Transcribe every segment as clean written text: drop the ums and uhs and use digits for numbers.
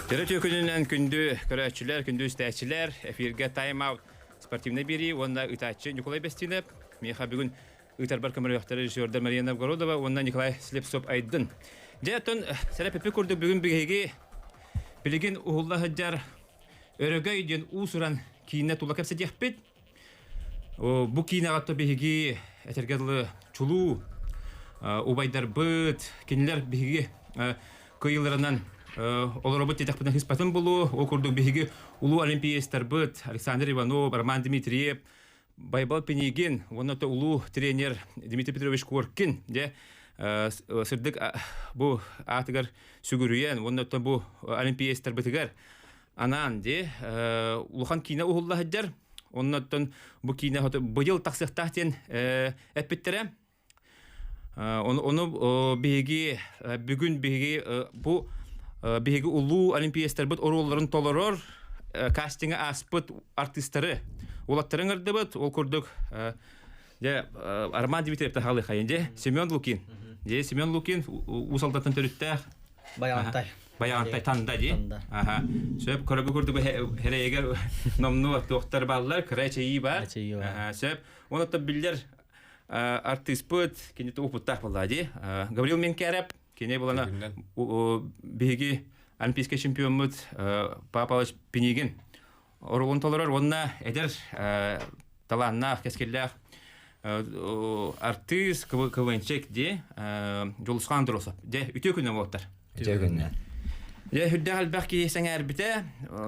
Төрүт күнүнэн күндү көрөөччүлэр, күндү истээччилэр, эфиргэ тайм-аут спортивнай биэрии уонна ыытааччы Ньукулай Бэстиинэп. Миэхэ бүгүн ыытарбар көмөлөөхтөр режиссердар Мария Новгородова уонна Николай Слепцов-Айдын. Дьэ, оттон сэрэппиппит курдук бүгүн биһиги билигин уһулла сылдьар Өрөгөй диэн уус-уран киинэ тула кэпсэтиэхпит. Бу киинэҕэ то биһиги этэргэ дылы чулуу убайдарбыт, кинилэр биһиги кыайыыларынан олоробут диэтэхпинэ сыыспатын булуу. Ол курдук биһиги улуу олимпиецтарбыт Александр Иванов, Роман Дмитриев, Байбал Пинигин уонна то улуу тренер Дмитрий Петрович Коркин дьэ сырдык бу аатыгар сүгүрүйэн уонна то бу олимпиецтарбытыгар анаан дии улахан киинэ уһулла сылдьар. Оннуттан бу киинэ быйыл тахсыахтаах диэн эппиттэрэ. Ону биһиги бүгүн биһиги бу биһиги улуу олимпиецтарбыт оруолларын толорор кастинга ааспыт артыыстары уолаттары ыҥырдыбыт. Ол курдук дьэ Роман Дмитриев тахалыхайын дьэ Семен Лукин. Дьэ Семен Лукин Уус Алдантан төрүттээх Байаҕантай. Байаҕантай Танда дии. Танда. Аха. Сөп көрөгү курдук херэйигэр номнуо туохтар бааллар, кыра эчэйии бар. Эчэйии бар. Аха, сөп. Онон биллэр артыыспыт, кини упуттаах буолла дии. Гаврил Менкереп, кини булана биһиги олимпийскай чемпиоммут Павел Пинигин оруолун толорор уонна эдэр талааннаах, кэскиллээх артыыс, КВНчик дии Дьулусхан Андросов. Дьэ, үтүө күнү буолтар. Үтүө күнү. Дьэ, үрдээх элбэх киһи сэҥээрбитэ.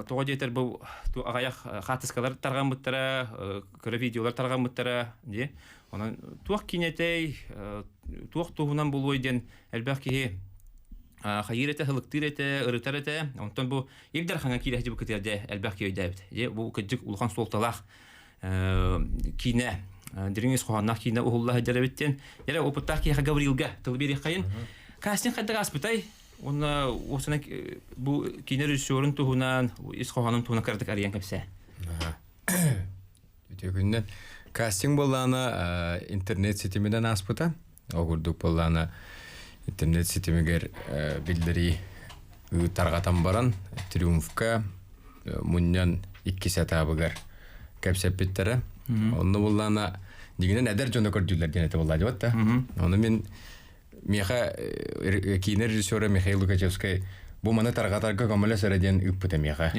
Тоҕо диэтэр бу аҕыйах хаартыскалар тарҕаммыттара, кыра видеолар тарҕаммыттара дии. Онон туох киинэтэй, туох туһунан булуой диэн элбэх киһи хайыыр этэ, һылыктыыр этэ, ырытар этэ. Онтон бу Ил Дархаҥа киирэ сылдьыбыккытыгар дьэ элбэх киһи өйдөөбүт. Дьэ бу кырдьык улахан суолталаах киинэ, дириҥ ис хоһоонноох киинэ уһулла сылдьар эбит диэн. Эрэ опыттаах киһиэхэ Гаврилга тыл биэриэххэйин. Кастинг хайдах ааспытай? Уонна уопсайынан бу киинэ режиссерун туһунан, ис хоһоонун туһунан кыратык арыйан кэпсээ. Үтүө күннэн. Кастинг буоллаана интернет ситиминэн ааспыта. Ол курдук буоллаана интернет ситимигэр биллэрии тарҕатан баран Триумфка мунньан иккис этабыгар кэпсэппиттэрэ. Онно буоллаана дьиҥинэн эдэр дьону көрдүүллэр диэн этэ буоллаа дьыбат да. Ону мин Миэхэ киинэ режиссера Михаил Лукачевскай бу маны тарҕатарга көмөлөс эрэ диэн ыыппыта миэхэ.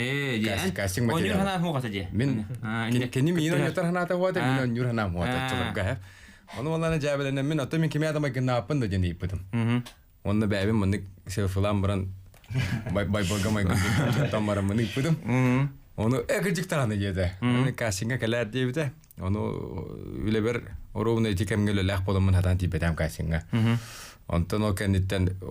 Кастинг материал. Онньур ханаан дии. Мин кини миин онньутар ханаата хуата, мин онньур ханаам хуата чылырга. Ону оланы дьээбэлэнэн мин ото мин кими атамай гыннааппын да диэн ыйыппытым. Онно бэйэбин маннык селфилаан баран байбалга майгын баран маны ыйыппытым. Ону э кырдьык диэтэ. Кастингга кэлээр диэбитэ. Ону үлэбэр оруобуна ити кэмҥэ үлэлээх буоламмын сатаан тиийбэтэм кастиҥҥа. Онтон ол кэнниттэн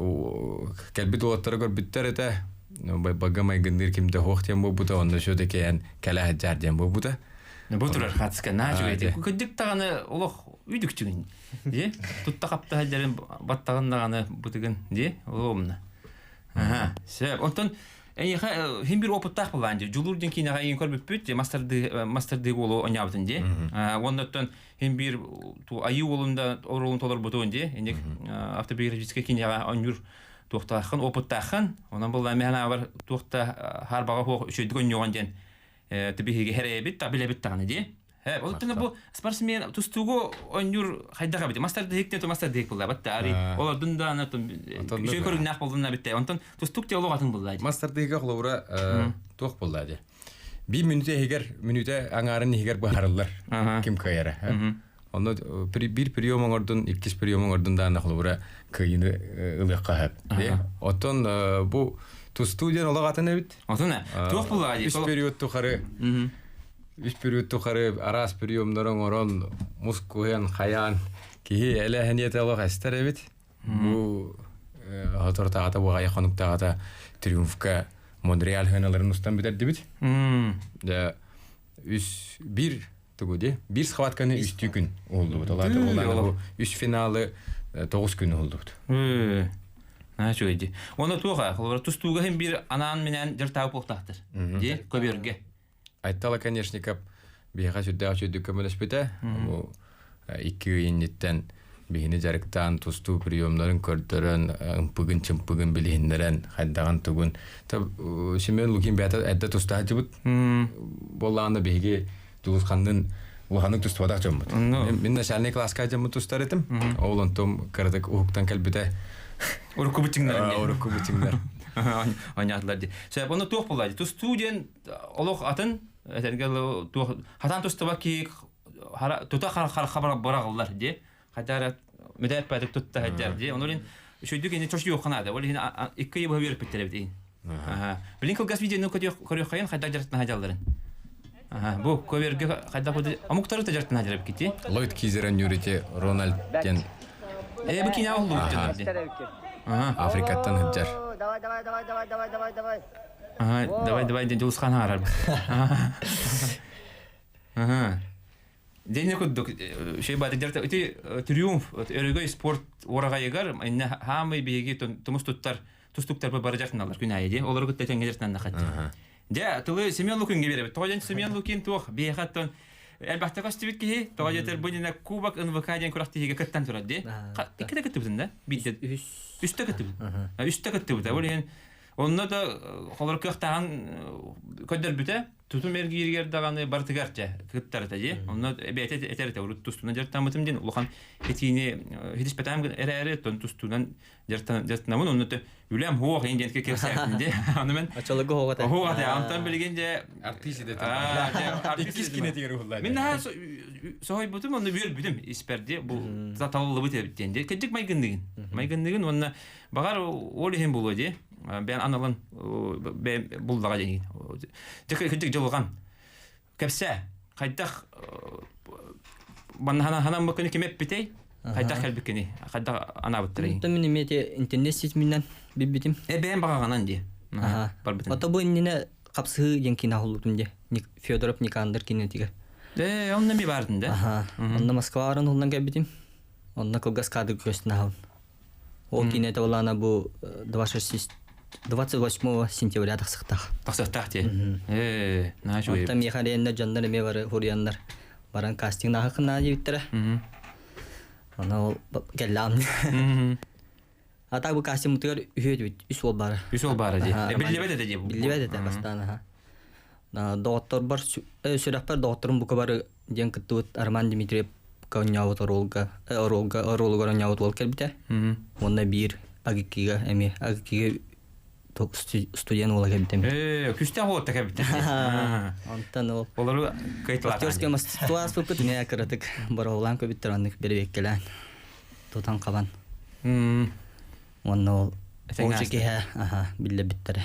кэлбит уолаттары көрбүттэр этэ. Байбалга майгынныыр ким да суох диэн буолбута, онно все-таки эн кэлэ сылдьаар диэн буолбута. Бу турар хаатыска наһаа үчүгэй. Кырдьык даҕаны олох үйдүкчүгүн. Дии? Тутта хапта сылдьарын баттаҕын даҕаны бытыгын дии? Олоҕумна. Аха, сөп. Онтон эйиэхэ хин бир опыттаах булаан дии. Дьулуур диэн киинэҕэ эйигин көрбүппүт, мастардыы мастардыы уолу оонньообутун дии. Уонна оттон хин бир айыы уолун да оруолун толорбутун дии. Инник автобиографическай киинэҕэ оонньуур туохтааххын, опыттааххын. Онон буллаан мин санаабар туохта хаарбаҕа суох үчүгэйдик оонньуоҕун диэн биһиги хэрэйэбит, та билэбит даҕаны дии. Ол түнэ бу спортсмен тустуугу оонньуур хайдах эбит? Мастер дыһык мастер дыһык булла бат ари олордун да аны үчүгэй көрүҥнээх болдун битте. Онтон тустуук те олох атын булла. Мастер дыһыга холобура туох булла ди. Бир мүнүтэ иһигэр мүнүтэ аҥаарын иһигэр быһарыллар ким кыайара. Онно бир прием оҥордун, иккис прием оҥордун даана холобура кыайыны ылыахха сөп. Оттон бу тустуу диэн олох атын эбит. Отун туох булла ди? Үс период тухары Үс период тухары араас приемнары оҥорон, мускуйан, хайаан киһи элэһэниэтэ олох эстэр эбит. Бу соторутааҕыта бу аҕыйах хонуктааҕыта Триумфка Монреаль хыналарын устан бүтэрдибит. Дьэ үс биир тугу дии биир схватканы үстүү күн уһуллубут. Ол аата бу үс финалы 9 күн уһуллубут. Наһаа үчүгэй дии. Уонна туоха, холобура тустууга иһин биир анаан-минээн дьарыктаабыт буолуохтаахтар. Дии, көбүөргэ. Айтала Конечников биһиэхэ сүрдээх үчүгэйдик көмөлөспүтэ. Бу икки ый инниттэн Биһини дьарыктаан тустуу приемнарын көрдөрөн, ымпыгын-чымпыгын билиһиннэрэн, хайдаҕын тугун. Семен Лукин бэйэтэ эрдэ тустааччыбыт. Буоллаҕына биһиги Дьулусханнын улаханнык тустубатах дьоммут. Мин начальный класска дьоммут тустар этим. Ол онтум кыратык уһуктан кэлбитэ. Урукку быччыҥнар. Урукку быччыҥнар. Онньаатылар дии. Сөп, ону туох буолла дии? Тустуу диэн олох атын, этэргэ туох хатан тустубат киһи тута хара быраҕыллар дии. Хотя эрэ мүтээппэтик тутта сылдьар дии. Ону илин үчүгдүк ини чочуйуохха наада. Ол иһин икки ый быһа үөрэппиттэр эбит иһин. Билин кылгас видеону көрүөххэйин хайдах дьарыктана сылдьалларын. Бу көбүөргэ хайдах омуктары да дьарыктана сылдьар эбиккит. Ллойд Кизерен Юрити Рональд диэн Э бу кинэ оллубут дьоннор дии. Африкаттан сылдьар. Давай, давай, давай, давай, давай, давай, давай. Ага, давай, давай, диэн Дьулусхан аарар. Ага. Дьэ курдук шей баатыгар ити триумф өрөгөй спорт уораҕайыгар инне хаамый биһиги тумус туттар тустуктар бары дьартыналар күн аайы дии олору кытта тэҥҥэ дьартынаннахат дьэ тылы Семен Лукинга биэрэбит тоҕо диэн Семен Лукин туох биһиэхэ оттон элбэхтэ көстүбүт киһи тоҕо диэтэр бу иннинэ кубок НВК диэн күрэхтэһиигэ кыттан турар дии иккитэ кыттыбытын да биирдэ үстэ кыттыбыт үстэ кыттыбыта ол иһин онно да холор кыахтааҕын көрдөрбүтэ тутум эргииригэр даҕаны барытыгар дьэ кыттар этэ дии. Онно бэйэтэ этэр этэ урут тустуунан дьарыктаммытым диэн улахан этиини хитиспэтээм эрээри тон тустуунан дьарыктанабын онно үлэм хуох ин диэн кэпсээбитим дии. Аны мен Очолого хуох этэ. Хуох этэ. Онтон билигин дьэ артист идэтин. Иккис кинетигэр уһуллаа. Мин наһаа соһуйбутум онно үөрбүтүм испэр дии бу талыллыбыт эбит диэн дии. Кырдьык майгынныгын. Майгынныгын уонна Баҕар ол иһин буолуо дии. Бэйэн аналын буллаҕа дии. Дьэ кырдьык дьылҕан. Кэпсээ. Хайдах манна ханаммыккыны ким эппитэй? Хайдах кэлбиккиний? Хайдах анаабыттарый? Онтон мин эмиэ ити интернет ситиминэн билбитим. Э бэйэм баҕаҕынан дии. Барбытым. Ото бу иннинэ хапсыһыы диэн киинэ оһоллубутум дии. Федоров Никандр кинетигэр. Ээ, онно эмиэ баардын да? Аха. Онно Москваҕа баран уһуллан кэлбитим. Онно кылгас кадрга көстөн аһабын. Ол киинэтэ улаана бу 26 28 сентября тахсыктаах. Тахсыктаах дии. Ээ, наһаа үчүгэй. Оттон миэхэ эриэннэр дьоннор эмиэ бары хуруйаннар баран кастинг нааһыккынаа диэбиттэрэ. Аны ол кэллэҕим. А так бу кастингмытыгар үһүө этибит, үс уол баара. Үс уол баара дии. Биллибэт этэ дии. Биллибэт этэ бастаан аха. Доҕотторбор сүрэхпэр доҕотторум бука бары диэн кыттыбыт Роман Дмитриев оонньообут оруолга оруолга оруолугар оонньообут уол кэлбитэ. Уонна биир Агикига эмиэ Агикига студент уола кэлбитэ. Ээ, күстээх уолта кэлбитэ. Онтон ол Олору кыйтылаатаан. Актерское мастерство ааспыппыт эмиэ кыратык боруобалаан көбүттэр оннук бэрэбиэккэлээн тутан хабан. Уонна ол Этэҥҥэ ол киһи аха биллэрбиттэрэ.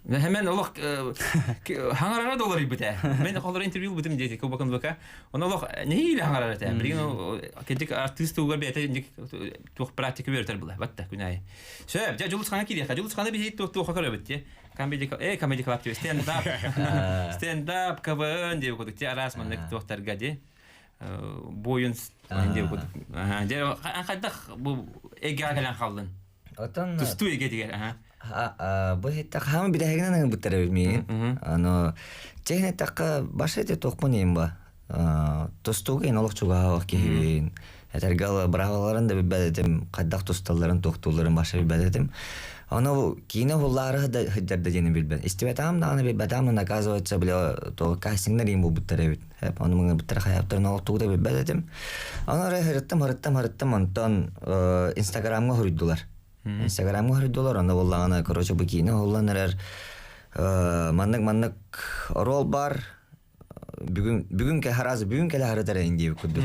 Hemen олох хаҥарара да олоруйбут ээ. Мен холор интервью бутум диэти кубакын быка. Оны олох нэһиилэ хаҥарар этэ. Билигин кедик артист тугар бэйэтэ туох практика үөрэтэр була. Батта күн аайы. Сөп, дьэ Дьулус хана кириэхэ. Дьулус хана биһи туох туохха көрөбүт дии. Comedy Comedy Club диye stand up. Stand up КВН диye кудук те араас маннык туохтарга дии. Буойун диye кудук. Дьэ хайдах бу эйгэҕэ кэлэн хааллын? Оттон Тустуу эйгэтигэр, аха. Бу иһиттэх хаама бүтэһигинэн ыҥырбыттар эбит миигин. Аны чэһин эттэххэ баша ити туохпун иһин ба. Тустууга ин олох чугаһаах киһибин. Этэргэ быраабаларын да билбэт этим, хайдах тусталларын, туохтуулларын баша билбэт этим. Ону киинэ уһуллаары сылдьар да диэни билбэт. Истибэтэҕим даҕаны билбэтэҕим, но оказывается, бля, то кастингнар иин булбуттар эбит. Ону мыңырбыттар хайаптарын олох тугу да билбэт этим. Ону эрэ һырыттым, һырыттым, һырыттым, онтон Инстаграмҥа суруйдулар. Инстаграмҥа суруйдулар, онно буоллаҕына, короче, бу киинэ уһуллан эрэр маннык-маннык оруол бар, бүгүн бүгүн хараас бүгүн кэлэ харытар эн диэбит курдук.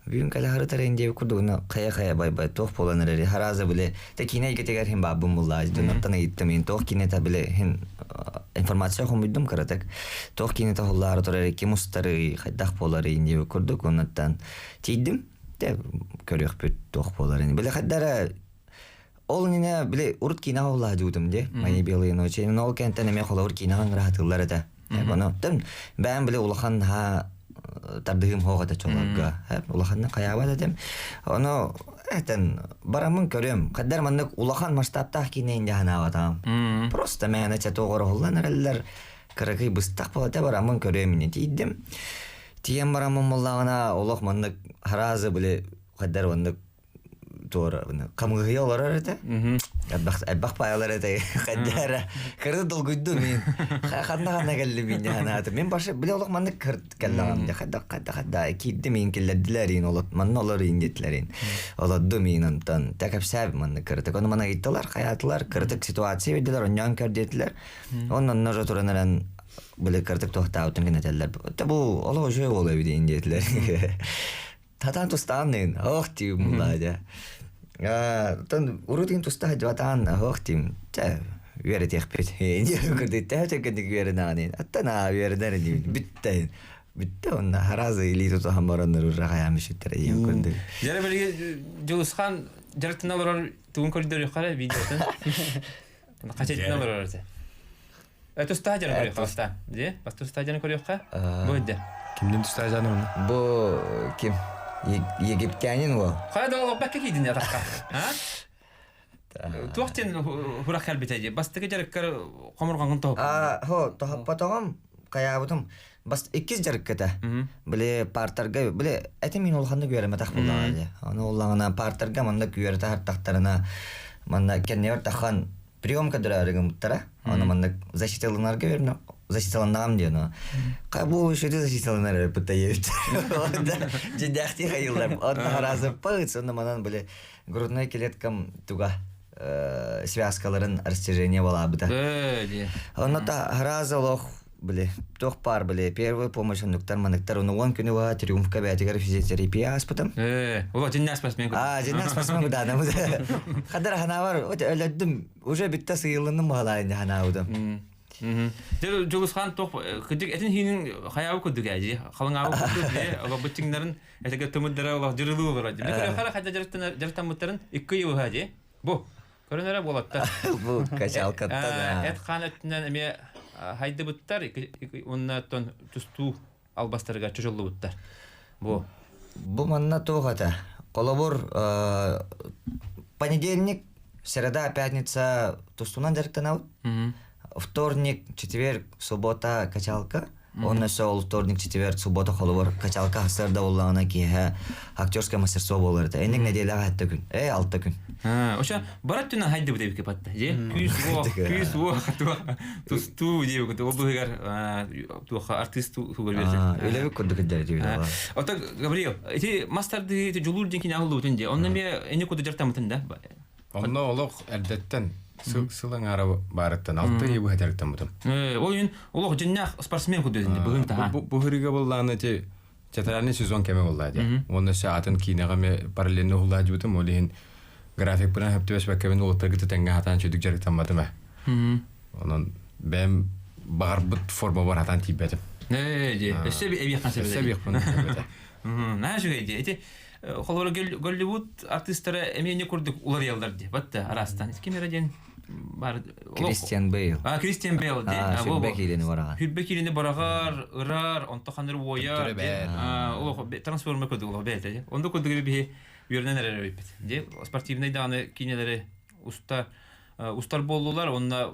Бүгүн кэлэ харытар эн диэбит курдук, хайа-хайа бай-бай туох буолан эрэр харааза били те киинэ эйгэтигэр хин баабын буллаа дьоннортон ыйыттым ин туох киинэтэ били хин информация хомуйдум кыратык туох киинэтэ холлаары турар ким устарый хайдах буоларый диэбит курдук оннуттан тиийдим те көрүөхпүт туох буоларын били хайдара ол иннинэ били урут киинэҕэ улаадьыбытым дии мои белые ночи ол кэнтэн эмиэ холобур киинэҕэ ыҥыраһатыллар этэ ону бэйэм били улахан наһаа тардыһыым суох этэ чолорго улаханнык хайаабат этим ону этэн бараммын көрүөм хайдар маннык улахан масштабтаах киинэ инде санаабатаҕым просто мээнэ чэ туох ороһуллан эрэллэр кыракый быстах буолата бараммын көрүөм инне тиийдим тиийэн бараммын буллаҕына олох маннык хараазы били. Хайдар оннук туора хамыыһыйа олорор этэ. Элбэх паайалар этэ. Хайдара кырды долгуйду мин. Ханна ханна кэлли мин ханааты. Мин башы биле олох маннык кырт кэллэҕим дьэ хайда хайда хайда киирди мин киллэрдилэр ин олот манна олор ин диэтилэр ин. Олорду мин онтон тэ кэпсээб маннык кырытык ону мана ыйыттылар хайаатылар кырытык ситуация билдилэр онньоон көрдүөтүлэр. Онон ножо туран эрэн биле кырытык туохтаабытын гынэтэллэр. Бу олох үчүгэй буолуо эбит ин диэтилэр. Татаан тустаан ох тиим булаа дьэ. Тон урут ин туста дьуатаан ох тиим чэ үөрэтиэхпит. Кырдык төһө түргэнник үөрэнэҕин аттан аа үөрэнэр инибин бүттэ бүттэ онно харазы илии тутуһан бараннар урра хайаан бүшүттэрэ диэн курдук. Дьэрэ билиги Дьулусхан дьарыктана олорор тугун көрдөрүөххэ видеотун. Хачайтына олорор этэ. Тустаа дьаны көрүөххэ бастаан. Дии, бас тустаа дьаны көрүөххэ. Бу өйдө. Кимдин тустаа дьаны оны? Бу ким? Египтянин уол. Хайа да олох бэккэ киидин атахха. А? Туох диэн хурах кэлбитэ дии. Бастакы дьарыккар хомурҕаҥын тоһуппут. А, хо, тоһоппотоҕум, хайаабытым. Бас иккис дьарыкката. Били партерга, били этим мин улаханнык үөрэммэтэх буоллаҕа дии. Ону уллаҕына партерга маннык үөрэтэ хартахтарына манна кэннибэр тахан прием көрдөрөөрү гыммыттара. Ону маннык защиталанарга берме защиталаннаҕым диэн о. Ха бу үшүтү защиталанар эрэ пытайыбыт. Дьиндээхтии хайыллар. Онно хараасыппыт. Онно манан били грудной клеткам туга связкаларын растяжение балаабыта. Онно та хараза олох били туох паар били первую помощь оннуктар маныктар ону уон күнү баһа триумфка бээтигэр физиотерапия ааспытым. Э, ол дьиннээх спортсмен А, дьиннээх спортсмен кудаанам. Хадара ханаабар өлөддүм уже бүтте сыйылынным баһалаайын ханаабытым. Дьулусхан туох кырдьык этин хиинин хайаабы курдук ээ халыҥаабы курдук ээ олох быччыҥнарын этигэ тымырдара олох дьырылыы олорор дии. Хара хайда дьарыктаммыттарын икки ый уһаа дии. Бу Көрөн эрэ буолаттар. Бу качалкаттан. Эт хаан өттүнэн эмиэ хайдыбыттар уонна оттон тустуу албастарыгар чочуллубуттар. Бу. Бу манна туох этэ? Холобур, понедельник, среда, пятница тустуунан дьарыктанабыт. Вторник, четверг, суббота качалка. Онно өссө ол вторник, четверг, суббота холобур качалка сарда буоллаҕына киэһэ актерское мастерство буолар этэ. Энник нэдиэлэҕэ сэттэ күн. Э, алта күн. Ошо барат түнэ хайдыбыт эбикке патта. Же күүс уох, күүс уох тустуу диэбит. Ол быһыгар туоха артист тугар берсе. Үлэбит курдук иддэр диэбит. Ото Гавриил, ити мастарды ити жулуур диэн кине аллыбытын же. Онно эмиэ эни куду жартамытын да. Онно олох эрдэттэн сыл аҥаара баарыттан алта ый быһа дьарыктаммытым. Ол иһин олох дьиннээх спортсмен курдук этинди быһын таһа. Бу хырыга буоллаҕына ити театральный сезон кэмэ буолла дии. Уонна өссө атын киинэҕэ эмиэ параллельно уһулаадьыбытым. Ол иһин графикпынан сөп түбэспэккэбин уолаттарга тэҥҥэ хатаан чүдүк дьарыктамматым ээ. Онон бэйэм баҕарбыт формабар хатаан тиийбэтим. Ээ дии. Өссө эбиэххин сөп Өссө эбиэхпин сөп Наһаа үчүгэй дии. Ити холобура Голливуд артыыстара эмиэ не курдук уларыйаллар дии. Батта араастан. Ким эрэ диэн бар Кристиан Бейл. А, Кристиан Бейл дии. Хүрбэ киилини бараҕар. Хүрбэ киилини бараҕар, ырар, онто ханыр уойар. Олох трансформер курдук олох бэйэтэ дии. Онду курдук биһи үөрэнэн эрэр эбиппит. Дии спортивный даҕаны киинэлэри уста устар буоллулар уонна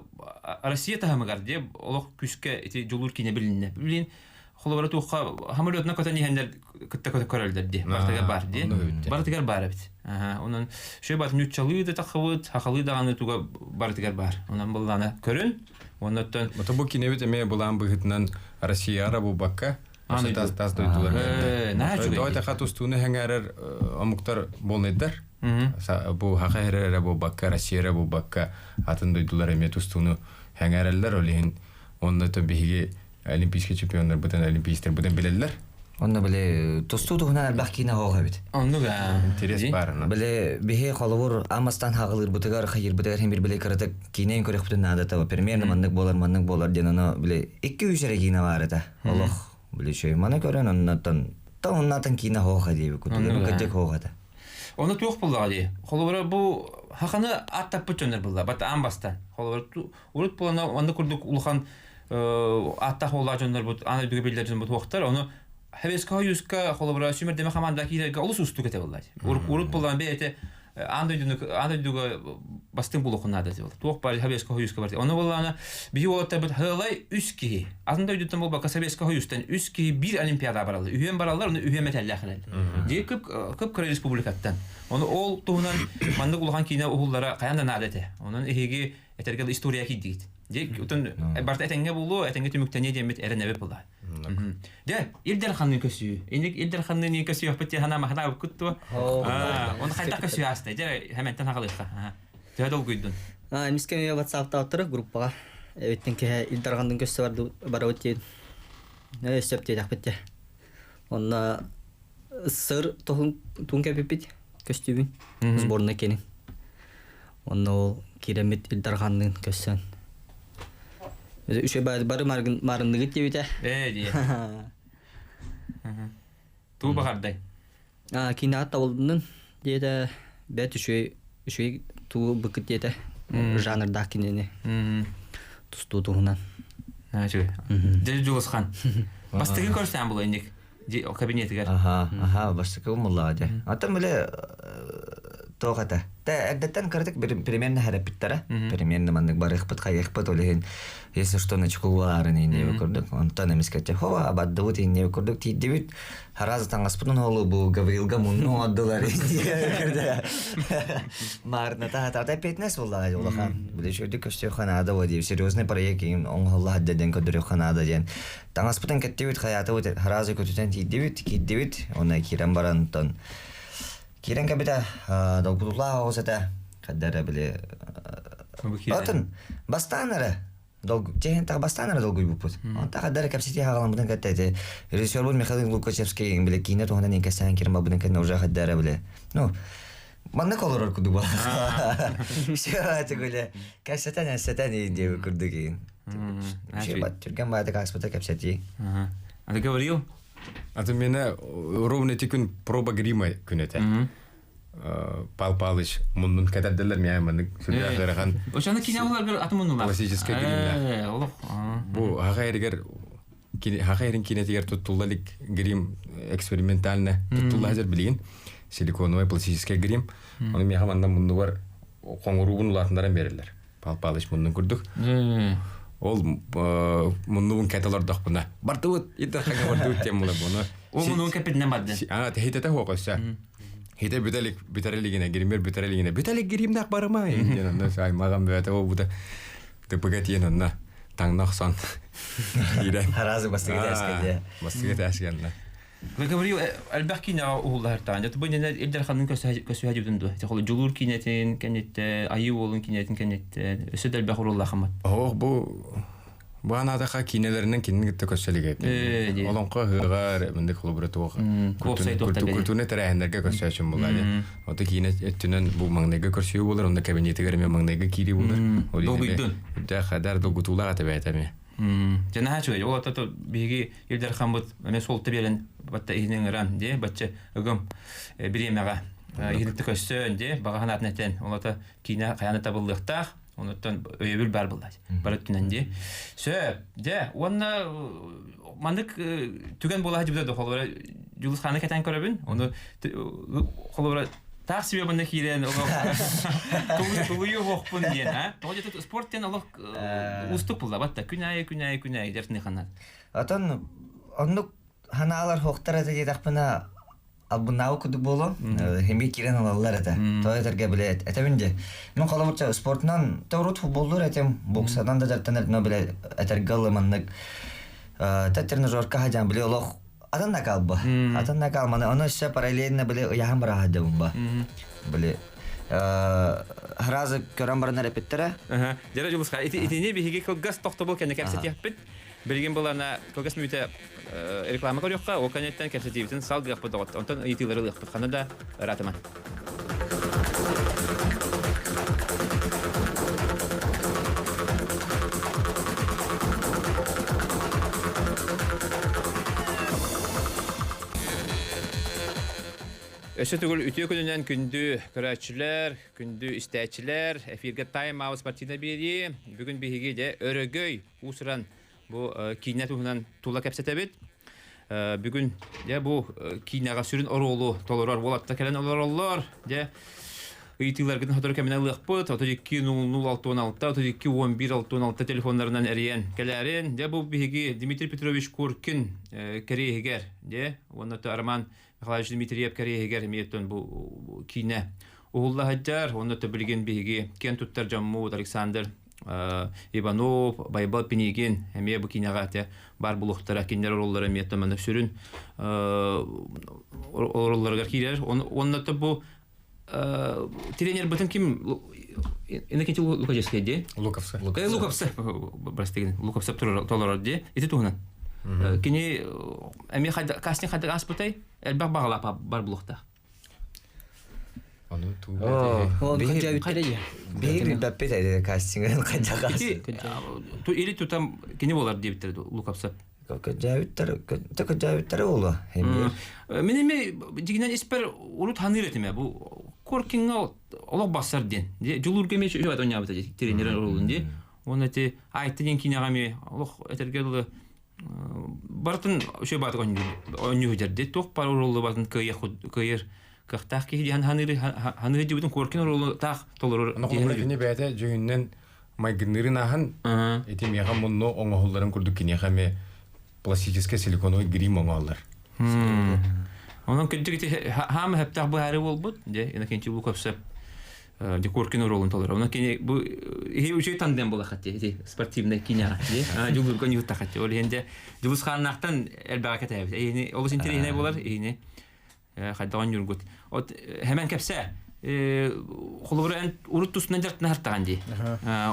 Россия таһымыгар дии олох күүскэ ити дьулуур киинэ билиннэ. Билин холобура туохха самолетна көтөн иһэннэр кытта көрөллөр дии. Барытыгар баар дии. Барытыгар баар эбит. Онон шөй бат ньуччалыы да таххыбыт, хахалыы даҕаны туга барытыгар баар. Онон былаана көрүн. Оннуттан Бу бу кинебит эмиэ былаан быһыытынан Россияра буолбакка тас тас дойдулар. Той таха тустууну хэҥээрэр омуктар буолнайдар. Бу хаха эрэ буолбакка, Россия эрэ буолбакка атын дойдулар эмиэ тустууну хэҥээрэллэр. Ол иһин онно биһиги олимпийский чемпионнарбытын, олимпийстарбытын билэллэр. Онно били тустуу туһунан элбэх киинэ хоох эбит. Оннук аа. Интерес баар. Били биһи холобур амастан хаҕылыырбытыгар, хайыырбытыгар хим бир били кыратык киинэйин көрөхпүтүн наадата примерно маннык буолар, маннык буолар диэн ону били икки-үс эрэ киинэ баар этэ. Олох били үчүгэй. Маны көрөн оннотон та оннотон киинэ хоох диэбит кутугар кырдьык хоох этэ. Ону туох буллаҕа дии. Холобура бу хаханы аттаппыт дьоннор булла. Бат аан бастан. Холобура урут булана онно курдук улахан аттах буоллаах дьоннорбут аан дойдуга биллэр дьоннорбут уохтар. Ону Хабеска Союзка холобура сүмэрдэмэ хамаанда киирэргэ олус уустук этэ булла. Урут буллаан бэйэтэ Аан дойдуну аан дойдуга бастыҥ булуоххун наада дии. Туох баар Советского Союзка бар. Ону буоллаҕына биһи уолаттарбыт һылай үс киһи. Атын дойдуттан буолбакка Советского Союзтан үс киһи биир олимпиада бараллар. Үһүөн бараллар, ону үһүөн мэтэллээх кэлэллэр. Дии кып кып кыра республикаттан. Ону ол туһунан маннык улахан киинэ уһуллара хайаан да наада этэ. Онон эһиги этэргэ история киирдигит. Дии утун барыта этэҥҥэ буолуо, этэҥҥэ түмүктэниэ диэммит эрэнэбит буолла. Дьэ, Ил Дарханныын көсүү. Инник Ил Дарханныын көсүөхпүт диэн санаа маханаабыккыт дуо? Оны хайдах көсүү ааста? Дьэ, хэмэнтэн хагалыахха. Төһө долгуйдун? Эмискэ эмиэ WhatsApp-таабыттара группаҕа. Эбиттэн киһи Ил Дарханныын көссө барабыт диэн. Сөп диэтэхпит дьэ. Онно сыр туһун туун кэпиппит көстүүбүн сборная кенин. Онно ол киирэммит Ил Дарханныын көссөн. Үчүгэй бары маарынныгыт диэбитэ. Ээ дии. Туу баҕардай. Киинэҕэ табылыннын диэтэ. Бэт үчүгэй үчүгэй туу быкыт диэтэ. Жанрдаах кинини. Тустуу туһунан. Үчүгэй. Дьэ Дьулусхан. Бастакы көрсөөн була инник кабинетигэр. Аха, аха, бастакы умуллаҕа дьэ. Атын бile туох этэ. Тэ эрдэттэн кыратык примерно хэрэппиттэрэ. Примерно маннык барыахпыт, хайыахпыт, ол иһин если что начкулаарын иннеби курдук. Онтон эмискэ хова абаддыбыт иннеби курдук тиийдибит. Харазы таҥаспытын холу бу Гаврилга мунну отдылар Маарната хатата петнес буллаҕа улахан. Биле шөйдүк көстүөх ханаада бу дип серьезный проект оҥоһулла деден көдөрүөх ханаада диэн. Таҥаспытын кэттибит, хайаатыбыт, харазы көтүтэн тиийдибит, киирдибит. Онно киирэн баран онтон киирэн кэбитэ долгутуулаах оҕус этэ. Хаддара били Атын бастаан эрэ чэһин так бастаан эрэ долгуйбуппут. Онта хаддара кэпсэтии хаҕаламмытын кытта ити режиссербут Михаил Лукачевский били киинэ туһунан инкэстээн киирэн барбытын кэннэ уже хаддара били ну маннык олорор курдук буолла. Все тигуле кэпсэтэн эсэтэн иин диэби курдук иин. Түргэн баайдык ааспыта кэпсэтии. А ты говорил? А ты меня ровно эти күн проба грима күн этэ. Пал Палыч муннун кэтэрдэллэр миэ маннык сүрдээх ыарахан. Ошону кине оларгар аты муннулар. Классическая гримнэр. Олох. Бу хаха эригер хаха эрин кинетигер туттулла илик грим экспериментально туттулла хазар билигин силиконовый пластический грим. Оны миэхэ манна муннугар хоҥоруубун улаатыннаран береллер. Пал Палыч муннун курдук. Ол муннубун кэтэ олордохпуна. Бардыбыт, иддахаҥа бардыбыт диэн була буну. Ол муннун кэппитинэн барды. А, хитете хуок өссө. Хите бүтэлик бүтэрэлигинэ, гриммер бүтэрэлигинэ. Бүтэлик гримнах барыма. Диэн онно аймагам бөтө ол бута тыпыга тиен онно таҥна охсон. Киирэн. Харазы бастыгы тээскэ Бастыгы тээскэ Гаврил элбэх киинэҕэ уһуллаһыртаан. Дьэ, бу иннинэ Ил Дарханын көсүһэ дьүтүн дуо? Холу Дьулуур киинэтин кэнниттэ, Айыы уолун киинэтин кэнниттэ, өссө да элбэх урууллаахаммыт. Оһох бу бу анаатаха киинэлэринэн кинини кытта көрсө илик этим. Олоҥхо ыһыаҕар мындык холобура туох культурнай тэрээһиннэргэ көрсөөчүм буолла дии. Ото киинэ өттүнэн бу маҥнайгы көрсүү буолар, онно кабинетигэр эмиэ маҥнайгы киирии буолар. Долгуйдун. Үрдээх хадар долгутуулаах этэ бэйэтэ эмиэ. Дьэ наһаа үчүгэй. Ол ата биһиги Ил Дархаммыт эмиэ суолта биэрэн батта иһин ыҥыран дии бачча ыгым бириэмэҕэ иһитти көссөөн дии баҕа санаатын этэн ол ата киинэ хайаан да табыллыахтаах онуттан өйөбүл баар буолла бары өттүнэн дии сөп дьэ уонна маннык түгэн буола сылдьыбыта да холобура Дьулус Хааны кэтээн көрөбүн ону холобура таах себе манна киирэн олох тулуйу уохпун диэн а тоҕо диэтэ спорт диэн олох уустук булла батта күн аайы күн аайы күн аайы дьэртини ханан Отон оннук ханаалар хуохтар этэ диэтэхпинэ албыннаабы курдук буолуом. Химби киирэн ылаллар этэ. Тоҕо этэргэ билэ этэбин дии. Мин холобурча спортунан та урут футболлуур этим, боксанан да дьарыктанар но билэ этэргэ ылы маннык тренажерка хадьан били олох атын накалба. Атын накалманы ону өссө параллельно били ыйаһан бараһадыбын ба. Били сразу көрөн баран эрэпиттэрэ. Дьэ Дьулуска, итини биһиги кылгас тохтобул кэннэ кэпсэтиэхпит. Билигин былана кылгас мүтэ реклама көрүөххэ, ол кэнниттэн кэпсэтиибитин салгыахпыт доҕот. Онтон ыйытыылары ылыахпыт. Ханна да ыраатыман. Өссө төгүл үтүө күнүнэн күндү көрөөччүлэр, күндү истээччилэр, эфиргэ Time Out спортивнай биэрии. Бүгүн биһиги дьэ өрөгөй уусуран бу киинэ туһунан тула кэпсэтэбит. Бүгүн дьэ бу киинэҕэ сүрүн оруолу толорор уолаттар кэлэн олороллор. Дьэ. Ыйытыыларгытын сотору кэминэн ылыахпыт. 32 00 66 32 11 66 телефоннарынан эрийэн кэлээрин. Дьэ бу биһиги Дмитрий Петрович Куркин кэриэһигэр, дьэ, уонна Роман Михайлович Дмитриев кэриэһигэр эмиэ бу киинэ уһулла сылдьар. Уонна билигин биһиги киэн туттар дьоммут Александр Иванов, Байбал Пинигин эмиэ бу киинэҕэ этэ бар булуохтара, кинилэр оруоллара эмиэ манна сүрүн оруолларыгар киирэр. Уонна бу тренербытын ким Иннокентий Лукачевский дии? Луковцев. Луковцев, прости, Луковцев толорор дии. Ити туһунан. Кини эмиэ кастинг хайдах ааспытай? Элбэх баҕалаах бар булуохтаах. Ону туу. Биһиги билбэппит эти кастингын хайдах Или тутам кини болар диэбиттэр Луковцев. Көдьөөбүттэр, көдьөөбүттэр буолуо. Мин эми дьигинэн испэр урут ханыыр этим бу Коркиҥҥа олох бассар диэн. Дьулуурга эмиэ үчүгэй оонньообута тренер оруолун дии. Уонна ити Айта диэн киинэҕэ эмиэ олох этэргэ дылы барытын үчүгэй баатык оонньуу сылдьар дии. Туох баар оруолу барытын кыайар кыахтаах киһи диэн ханыыр ханыыр дьибитин Коркин оруолу таах толорор. Кини бэйэтэ дьүһүнүнэн майгынныырын ааһан ити миэхэ мунну оҥоһулларын курдук киниэхэ эмиэ пластическай силиконовый грим оҥоһуллар. Онон кырдьык ити хаама сөптөөх быһаарыы буолбут. Дьэ, Иннокентий Луковцев Декоркин оруолун толорор. Онон кини бу иһи үчүгэй тандем буолахат ити спортивнай кинэҕэ. Дьулуурга ньууртахат. Ол иһин дьэ Дьулус Хааннаахтан элбэҕэ кэтэһэбит. Эйини олус интэриэһинэй буолар. Иһини хайдаҕын ньургут. От хэмэн кэпсээ. Холобура эн урут тустунан дьарыктана сартаҕын дии.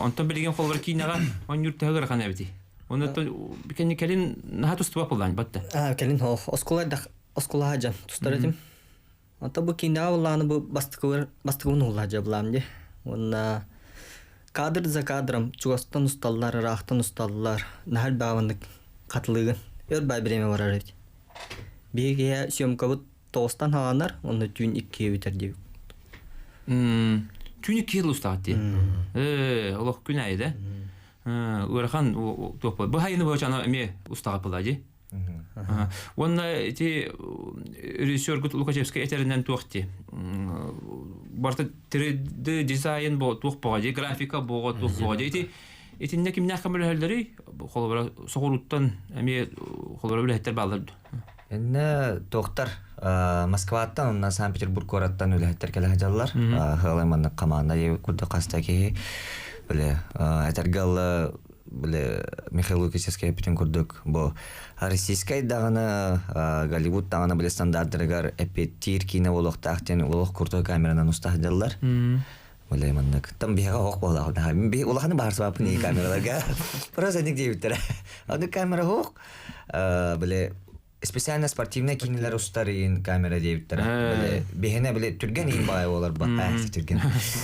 Онтон билигин холобура киинэҕэ онньуур төһө ыарахан эбитий? Онон кэнни кэлин наһаа тустуба буллаан батта. Кэлин оскуола оскуолаҕа дьан тустар этим. Онтон бу киинэҕэ буллааны бу бастакыбын бастакыбын уһуллаа дьабылаам дии. Уонна кадр за кадром чугастан усталлар, ыраахтан усталлар. Наһаа элбэҕи хатылыыгын. Өр бай бириэмэ барар эбит. Биһиги съемкабыт тоҕустан хааланар, онно түүн иккигэ бүтэр диэбит. Түүн иккигэ устаҕыт дии. Олох күн аайы да. Ыарахан туох бу хайыны бочаны эмиэ устаҕыт буолаа дии. Уонна ити режиссергут Лукачевскай этэринэн туох дии. Барыта 3D дизайн бо туох боҕо дии, графика боҕо туох боҕо дии. Ити итиннэ кимнээх көмөлөһөллөрүй? Холобура соҕурууттан эмиэ холобура үлэһиттэр бааллар дуо? Иннэ туохтар Москваттан уонна Санкт-Петербург куораттан үлэһиттэр кэлэ сылдьаллар. Ыалай маннык команда диэбит курдук хаста киһи бile этэргэ ылла бile Михаил Лукичевскай эппитин курдук бу российскай даҕаны Голливуд даҕаны бile стандардарыгар эппиэттиир киинэ буолуохтаах диэн олох крутой камеранан уста сылдьаллар. Бile маннык там биһиэхэ оһох буоллаах би улаханы баарсыбаппын ии камераларга просто ник диэбиттэрэ аны камера оһох бile специально спортивный кинилэр устар иин камера диэбиттэрэ бile биһиэнэ бile түргэн иин баай буолар ба түргэн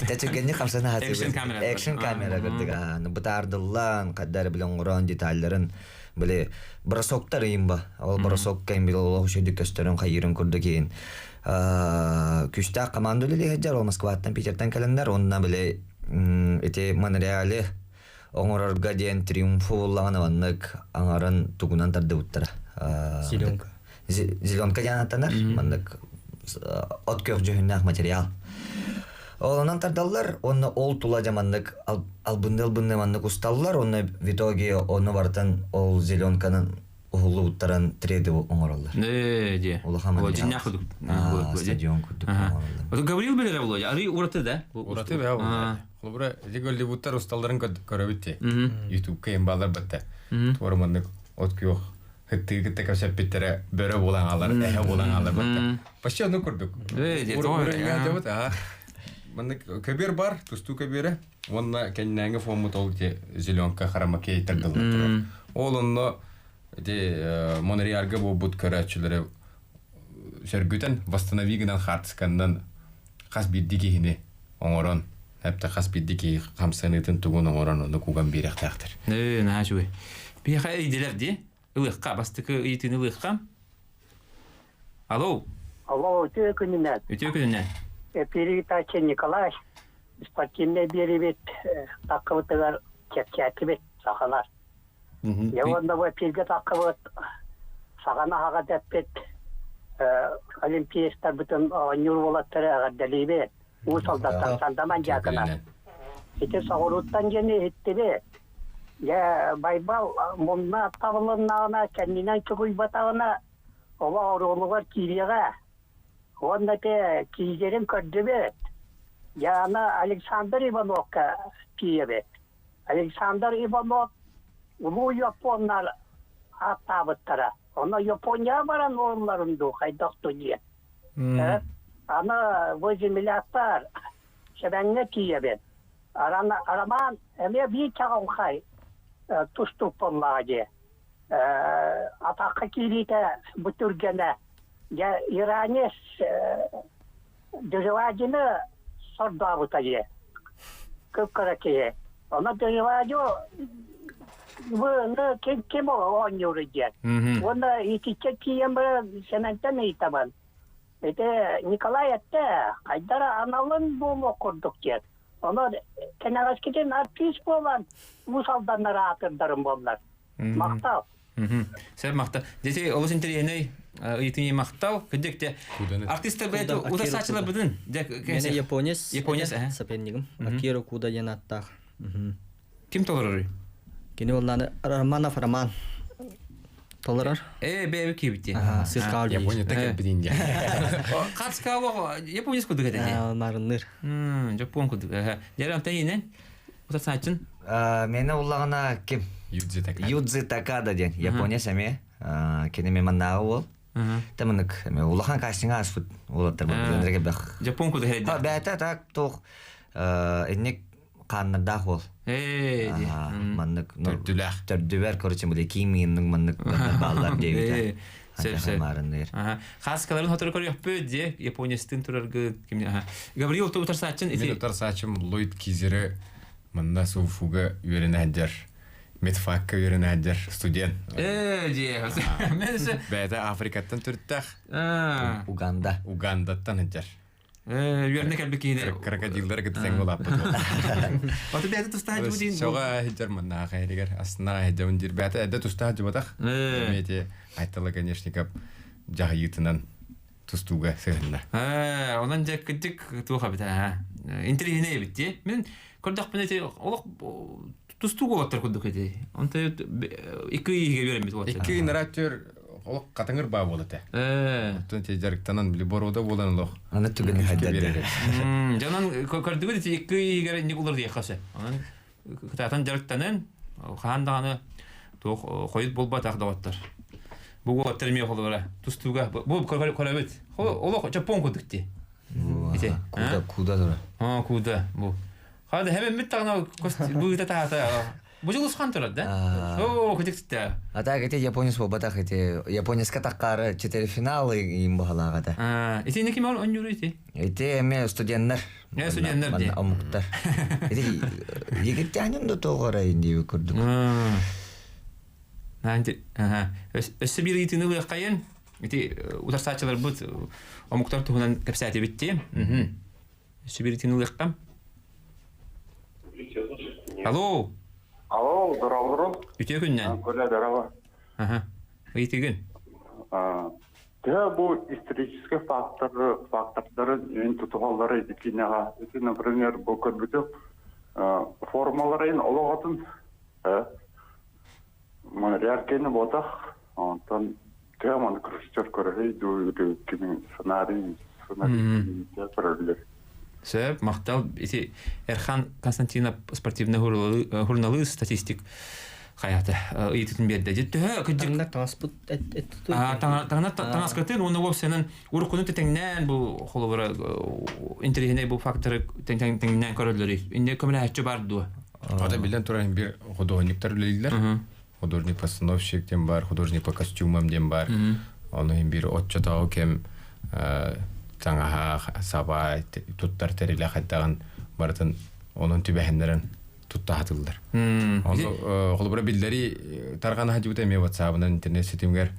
тэ түргэнник хамсана экшн камера экшн камера кырдык бытаардыллан хаддар бile оҥорон детальларын бile бросоктар иин ба ол бросокка им бile олох үчүгдүк көстөрүн хайыырын курдук иин күүстээх команда үлэлии сылдьар ол Москваттан Питертэн кэлэннэр уонна били ити Монреали оҥорорго диэн триумфу буллаҕына маннык аҥарын тугунан тардыбыттара зеленка зеленка диэн ааттанар маннык от күөх дьүһүннээх материал ол онон тардаллар уонна ол тула дьэ маннык албынны албынны маннык усталлар уонна в итоге ону барытын ол зеленканан уһуллубуттарын 3D оҥороллор. Ээ, дии. Улахан Дьиннээх курдук. Стадион курдук оҥороллор. Вот Гаврил билэрэ Володя, арый ураты да? Ураты бää Володя. Холобура, ити Голливудтар усталларын көрөбүт ти. Ютубка им балар бытта. Туора маннык от күөх хыттыы кытта кэпсэппиттэрэ бөрө буолан аалар, эһэ буолан аалар бытта. Почти ону курдук. Ээ, дии, тоҕо Маннык көбүөр бар, тустуу көбүөрэ. Уонна кэннээҥи фоммут ол зеленка харамакей тардыллар турар. Ол онно Ити Монреальга буолбут көрөөччүлэри сөргүтэн, восстанови гынан хаартысканнан хас биирдии киһини оҥорон, эптэ хас биирдии киһи хамсаныытын тугун оҥорон ону куган биэриэхтээхтэр. Ээ, наһаа үчүгэй. Биһиэхэ ыйдылар дии. Ылыахха, бастакы ыйытыыны ылыахха. Алло. Алло, үтүө күнүнэн. Үтүө күнүнэн. Эпири Николай, спортивный биэрибит таккыбытыгар чэпчээтибит сахалар. Дьэ уонна бу эпииргэ таххыбыт саҕана аһаҕа дэппит олимпиецтарбытын оонньуур уолаттары эҕэрдэлиибит. Уус Алдантан Сандаман дьаакына. Ити соҕурууттан диэн иһиттибит. Дьэ, Байбал мунна табылыннаҕына, кэннинэн чугуйбатаҕына, олох оруолугар киириэҕэ. Уонна ити киигэрин көрдүбүт. Дьэ, аны Александр Ивановка тиийэбит. Александр Иванов улуу японнар ааттаабыттара. Ону Японияҕа баран уолларын дуу, хайдах дуу диэн. Аны бу земляктар Сэбэҥҥэ тиийэбит. Роман эмиэ биир чаҕылхай тустуук буоллаҕа дии. Атахха киириитэ бу түргэнэ. Дьэ, иранец Дежевадины сордообута дии. Кып-кыра киһи. Ону Дежевадио ким, ким оонньууруй диэн. Уонна итиччэ тиийэн баран Сэмэнтэн ыйытабын. Ити Николай эттэ, хайдара аналын буолуох курдук диэн. Онон кэнэҕэскитин артист буолан Уус Алданнар аатырдарым буоллар. Махтал. Сэр махтал. Дети олус интэриэһинэй ыйытыҥы махтал. Кырдьык те артистар бэйэтэ утарсааччылар бытын. Мене японец. Японец, сопернигым. Акира Куда диэн ааттаах. Ким толорорый? Кини боллааны Романов Роман толорор. Э, бэйэби киибити. Сыркаал Японията кэлбитин дьэ. Хацкаало японец кудук этэ. Марынныр. Жапон кудук. Дьэ, антайынан утарсааччын. Мені уллаҕына ким? Юдзи Такада. Юдзи Такада диэн Япония эмиэ. Кини мен маннааҕы уол. Тамынык улахан кастинга аспыт уолаттар бөх. Жапон кудук эрэ. Бээтэ так туох инник хааннардаах уол. Ээ Маннык Төрдүлээх. Төрдүбэр короче били киин маннык бааллар диэбитэ. Сөп сөп. Хаскаларын хотору көрүөхпүт дии Япониястын тураргы ким Гавриил утарсааччын Мен утарсааччым Ллойд Кизеры манна Суфуга үөрэнэ сылдьар медфакка үөрэнэ сылдьар студент. Ээ дии. Мен Бэйэтэ Африкаттан төрүттээх. Уганда. Угандаттан сылдьар. Үөрэнэ кэлбит киһини Крокодиллары кытта тэҥҥэ улааппыт. Аты бэйэтэ тустаах дьубутин. Сөҕө сылдьар маннааха иһигэр астына сылдьабын диир. Бэйэтэ эрдэ тустаах дьубатах. Эмиэ Айтала Конечников дьаһайыытынан тустууга сыһынна. Онон дьэ кырдьык туох эбит аа. Интэриэһинэй эбит дии. Мин көрдөхпүнэ ити олох тустууг уолаттар курдук ити. Онто икки ый иһигэр үөрэммит уолаттар. Икки наратөр олох хатыҥыр баа буол этэ. Оттон те дьарыктанан били боруода буолан олох. Аны түгэни хайдар. Дьонон көрдүгүт ити икки ый иһигэр инник улар диэххэ сөп. Онон кытаатан дьарыктанан хаһан даҕаны туох хойут буолбатах доҕоттор. Бу уолаттар эмиэ холобура тустууга бу көрөбүт. Олох чоппон курдук дии. Ити. Куда куда тура. А куда бу. Хада хэмэммит даҕаны быыта таата Бу дьулусхан турар да? Оо, кытыктыта. А так эти японец буолбатах эти японецка таккары четыре-финалы им баһалаах этэ. Ити не ким оонньуур ити? Ити эми студенттар. Студенттар дии. Омуктар. Ити египтянин да тоҕора инди курдук. Өссө биир ыйытыыны ылыаххайын. Ити утарсааччыларбыт омуктар туһунан кэпсээтибит дии. Өссө биир ыйытыыны ылыаххам. Алло. Алло, здорово. Үтүө күннэн. Коля, здорово. Аха. Ыйытыгын. Төһө бу исторический факторы, фактордары тутуһаллары итинэҕэ, ити, например, бу көрбүтүм формаларын олоҕотун Монреаль буотах, онтон төһө маны Хрущев көрөрүй дуу, кими сценарий, сценарий көрөллөр. Сөп, махтал. Ити Эрхан Константинов спортивный журналист, статистик хайата ыйытытын биэрдэ. Төһө кыдьык Таҥнар таҥаспыт таҥнар таҥаскытын уонна уопсайынан уруккуну тэҥнээн бу холобура интэриэһинэй бу факторы тэҥнээн көрөллөрүй. Инне көмөлөһөччү бар дуо? Ата билэн туран бир художниктар үлэлииллэр. Художник-постановщик диэн бар, художник по костюмам диэн бар. Ону иһин бир оччотооҕу кэм таҥаһа, саба, туттар тэрилэ хайдаҕын барытын онон түбэһиннэрэн тутта сатыыллар. Ону холобура биллэри тарҕана сылдьыбыта эмиэ WhatsApp-ынан интернет ситимигэр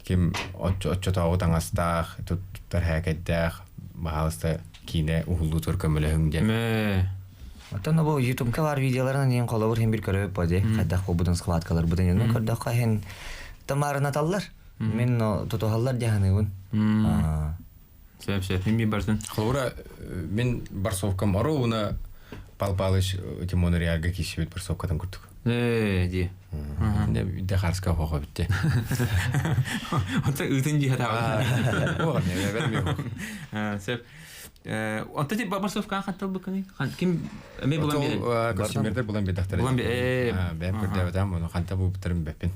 ким оччотооҕу таҥастаах, туттар һээкэйдээх, баһаалыста киинэ уһуллуутугар көмөлөһүҥ диэн. Оттон бу ютубка бар видеоларын иһин холобур иһин бир көрөбүт боди хайдах буолбутун схваткаларбытын иһин көрдөххө иһин тамарынаталлар. Мин тутуһаллар дии саныыбын. Сөп, сөп. Мин бартын. Холобура, мин борцовкам оруобуна Пал Палыч Тимон Реалга киирсибит борцовкатын курдук. Ээ, ди. Дэ харска хоҕо битте. Онто ыытын дии хатаҕа. Оҕор не бер Сөп. Онто ти борцовкаҕа хантал букканы? Ким эме булан берен? Костюмердер булан бедахтар. Булан бе. Бэм көрдөбөтам, оны ханта бу бутарым беппин.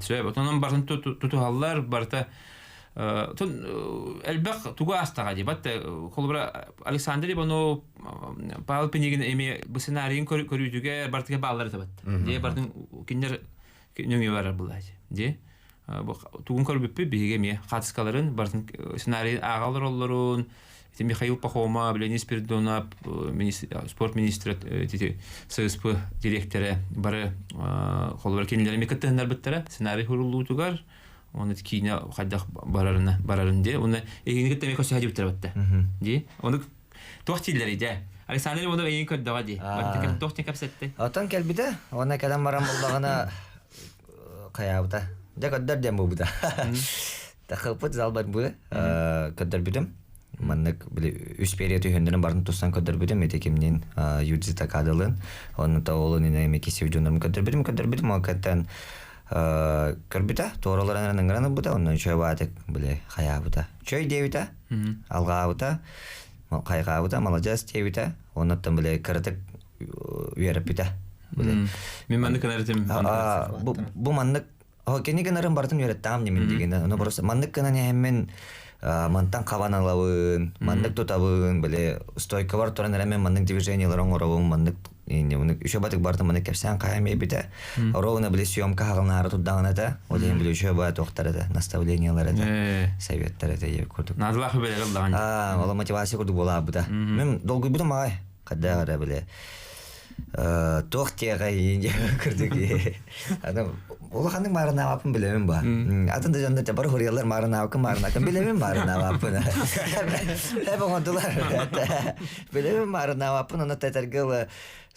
Сөп. Отонон бартын тутуһаллар, барта Тун элбэх тугу астаҕа дии бат холобура Александр Иванов Павел Пинигин эми бу сценарийын көрүүтүгэ бартыга бааллар этэ бат. Дии бартын кинилер нөҥүө барар буллаачы. Дии тугун көрбүппүт биһиги эмиэ хаатыскаларын бартын сценарийын ааҕалар оллорун ити Михаил Пахомов, Леонид Спиридонов, спорт министрэ ССП директора бары холобура кинилэр эмиэ кыттыһыннарбыттара сценарий хуруллуутугар Оны киинэ хайдах барарына барарын дии. Уна эһигини кытта эмиэ көрсө дьибиттэр батта. Дии. Ону туох дииллэрий дьэ? Александр Иванов эйигин көрдөҕө дии. Баттыкын туох диэн кэпсэтти? Отон кэлбитэ. Уонна кэлэн баран буллаҕына хайаабыта. Дьэ көрдөр диэн буолбута. Тахыппыт залбар бу көрдөрбүтүм. Маннык били үс период үһүндэрин барын тустан көрдөрбүтүм. Ити кимнин Юдзи Такадалын, онну Таолун инэ Микиси дьоннорун көрдөрбүтүм, көрдөрбүтүм. Ол кэттэн көрбүтэ, туораларынан ыҥыран ылбыта, онно үчүгэй баатык били хайаабыта. Чөй диэбитэ, алҕаабыта, хайҕаабыта, маладьыас диэбитэ, оннуттан били кыратык үөрэппитэ. Мин маннык гынарытым. Бу маннык кини гынарын барытын үөрэттэҕим димин дигин. Ону просто маннык гынан иһэммин мантан хабан алабын, маннык тутабын, били стойкабар туран эрэ мен маннык движениелар оҥоробун, маннык Еще батык бартын маны кэпсээн хаһан биэрбитэ. Ровно били съемка хаҕылнаары турдаҕына этэ. Ол иһин били үчүгэй баа туохтар этэ, наставлениялар этэ, советтар этэ диэбит курдук. Наадалаах үбэлэр ыллаҕын. Аа, ол мотивация курдук буолаабыта. Мен долгуйбутум аҕай. Хайдах эрэ били туох тиэҕэй курдук. Аны улаханнык маарынаабаппын билэбин ба. Атын да дьоннор бары хуруйаллар маарынаабаккын маарынааккын билэбин маарынаабаппын. Эп оҥордулар. Билэбин маарынаабаппын ону тэтэргэ ыла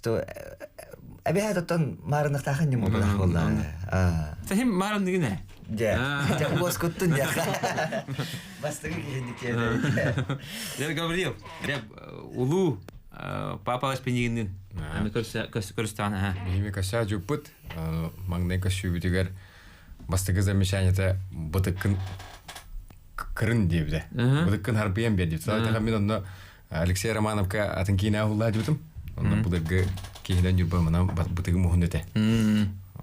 то эбэһээт оттон маарынахтаахын ньым буоллах буолла. Сахим маарындыгын ээ. Дьэ, дьэ уоскуттун дьэ. Бастакы киһинник киһи. Дьэ, Гаврил, дьэ, улуу Папа Ласпинигиннин ами көрүстэҕин аха. Биһими көссөө жуппут, маҥнай көссүүбүтүгэр бастакы замечаниета бытыккын кырын диэбитэ. Бытыккын харбыйан биэрдибит. Саатаха мин онно Алексей Романовка атын киинэ уһуллаа дьубутум. Онно былыргы киһинэн ньурба манан бытыгым уһун этэ.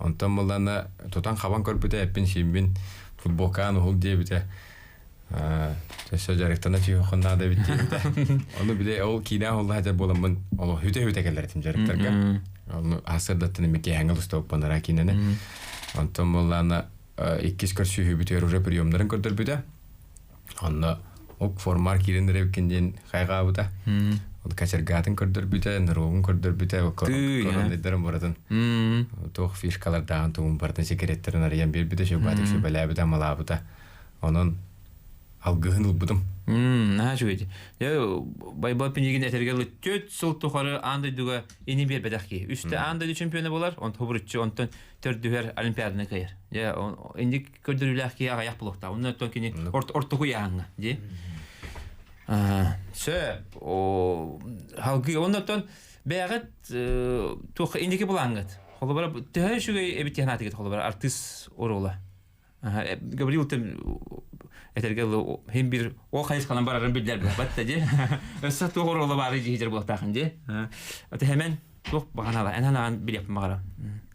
Онтон буллана тутан хабан көрбүтэ эппин сииммин футболкаан уһул диэбитэ. Өссө дьарыктана түһүөххүн наада эбит диэбитэ. Ону бile ол киинэ уһулла сылдьар буоламмын олох үтэ-үтэ кэлэр этим дьарыктарга. Ону аһсырдаттан эмиэ киэһэҥҥэ устубуппун араа киинэни. Онтон буоллаана иккис көрсүһүүбүтүгэр уже приемнарын көрдөрбүтэ. Онно ок формар киирэн эрэбиккин диэн хайҕаабыта. Ол кочергаатын көрдөрбүтэ, норуогун көрдөрбүтэ, коронайдарын барытын туох фишкалардааҕын тугун барытын секреттэрин арыйан биэрбитэ, сүбаатык сүбэлээбитэ, амалаабыта. Онон алгыһын ылбытым. Наһаа үчүгэй. Дьэ, Байбал Пинигин этэргэ дылы 4 сыл тухары аан дойдуга ини биэрбэтэх киһи. Үстэ аан дойду чемпиона буолар, онтон хобуруччу, онтон төрдүһэр Олимпиаданы кыайар. Дьэ, инник көрдөрүүлээх киһи аҕыйах буолуохтаах. Онно оттон кини ортоку ыйааһыҥҥа, дии. Сөп. Халгыы оннотон бэйэҕит туох инники былааҥҥыт? Холобура, төһө үчүгэй эбит диэн холобура артыыс оруола. Гаврил этэргэ хим бир ол хайысханан барарын биллэр бат да дии. Өссө туох оруола баары дии буолтаахын дии. Аты хэмэн туох баҕанала эн ханаан билиэппин баҕара.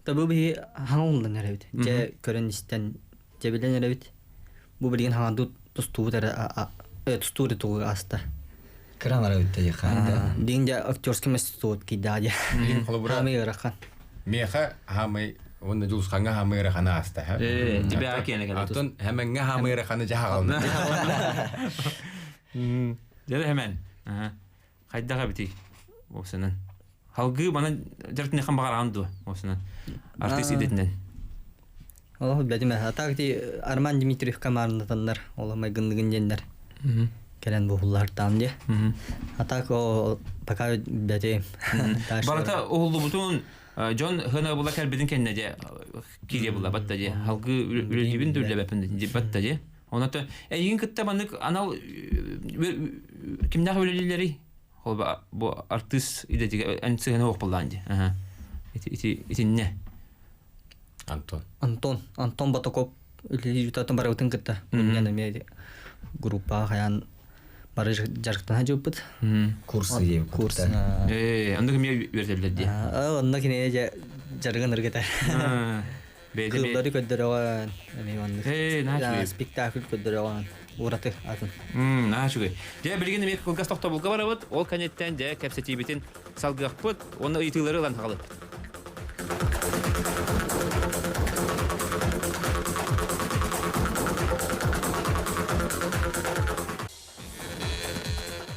Табы биһи хаҥылдан эрэбит. Дьэ көрөн истэн дьэ билэн эрэбит. Бу билигин хаҥанду тустуубут эрэ тустуур тугу аста. Кыраҥ эрэ бүтте дьэ Дин дьэ актерский мастерство кийдаа дьэ. Билигин холобура Хаамый ыарахан. Миэхэ хаамый уонна Дьулусхаҥҥа хаамый ыарахана ааста. Тибэҕэ киэнэ кэлэ. Оттон Хэмэҥҥэ хаамый ыараханы дьаһаҕална. Дьэ Хэмэн. Хайдах эбитий? Уопсанан. Халгыы манан дьарытыныхан баҕараҕын дуо? Уопсанан. Артист идэтинэн. Олох билбэтим ээ. А так ти Арман Дмитриев командатаннар ол майгынныгын диэннэр кэлэн буһуллаартаам дии. А так о пока билбэтим. Барыта уһуллубутун дьон хына була кэлбитин кэннэ дьэ киирие була батта дьэ халгыы үлэлиибин да үлэлэбэппин да батта дьэ. Онон эйигин кытта маннык анал Кимнээх үлэлииллэрий? Холба бу артыыс идэтигэр эн сыһыана суох буоллаҕын дии. Аха. Ити ити итиннэ. Антон. Антон, Антон Батаков үлэлиир утатын барыбытын кытта. Мунньан эмиэ группаҕа хайаан бары дьарыктана дьылпыт. Курс диэбит Курс. Ээ, оннук эмиэ үөрэтэллэр дии. Онно кинини дьэ дьарыгын ыргыта. Бэйэтэ Кыыллары көрдөрөҕөн, эмиэ маннык. Ээ, наһаа үчүгэй. Спектакль көрдөрөҕөн, ураты атын. Наһаа үчүгэй. Дьэ, билигин эмиэ кылгас тохтобулга барабыт. Ол кэнниттэн дьэ кэпсэтиибитин салгыахпыт уонна ыйытыылары ылан хаалыппыт.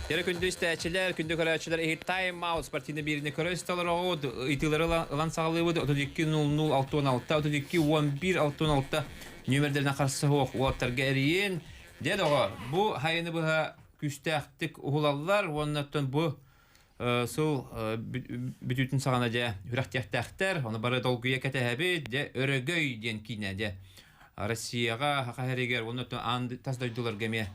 Дьэ күндү истээччилэр, күндү көрөөччүлэр иһит Time Out спортивный биирини көрө истэлэр оҕут, ыйтыылары ылан саҕалыыбыт 32 00 66 32 11 66 нүөмэрдэринэн харса суох уолаттарга эрийин. Дьэ доҕор, бу хайыны быһа күүстээхтик уһулаллар уонна оттон бу сыл бүтүүтүн саҕана дьэ үрэхтиэхтээхтэр, ону бары долгуйа кэтэһэбит, дьэ өрөгөй диэн киинэ дьэ Россияҕа, Саха сиригэр уонна оттон аан тас дойдуларга эмиэ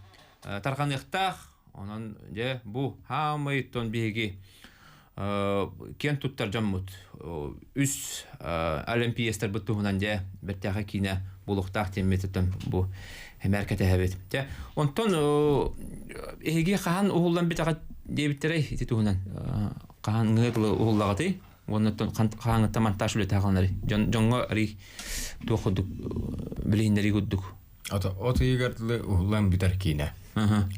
тарҕаныахтаах. Онон дьэ бу хаамай оттон биһиги киэн туттар дьоммут үс олимпиецтарбыт туһунан дьэ бэртээхэй киинэ буолуохтаах диэммит оттон бу эмээр кэтэһэбит. Дьэ онтон эһиги хаһан уһуллан бүтэҕит диэбиттэрэй ити туһунан хаһан ҥыһы тылы уһуллаҕытый? Уонна хаһааҥҥыттан монтаж үлэтэ хааланарый? Дьон дьоҥҥо арый туох курдук билиһиннэрии курдук. Ото от ыйыгар дылы уһуллан бүтэр киинэ.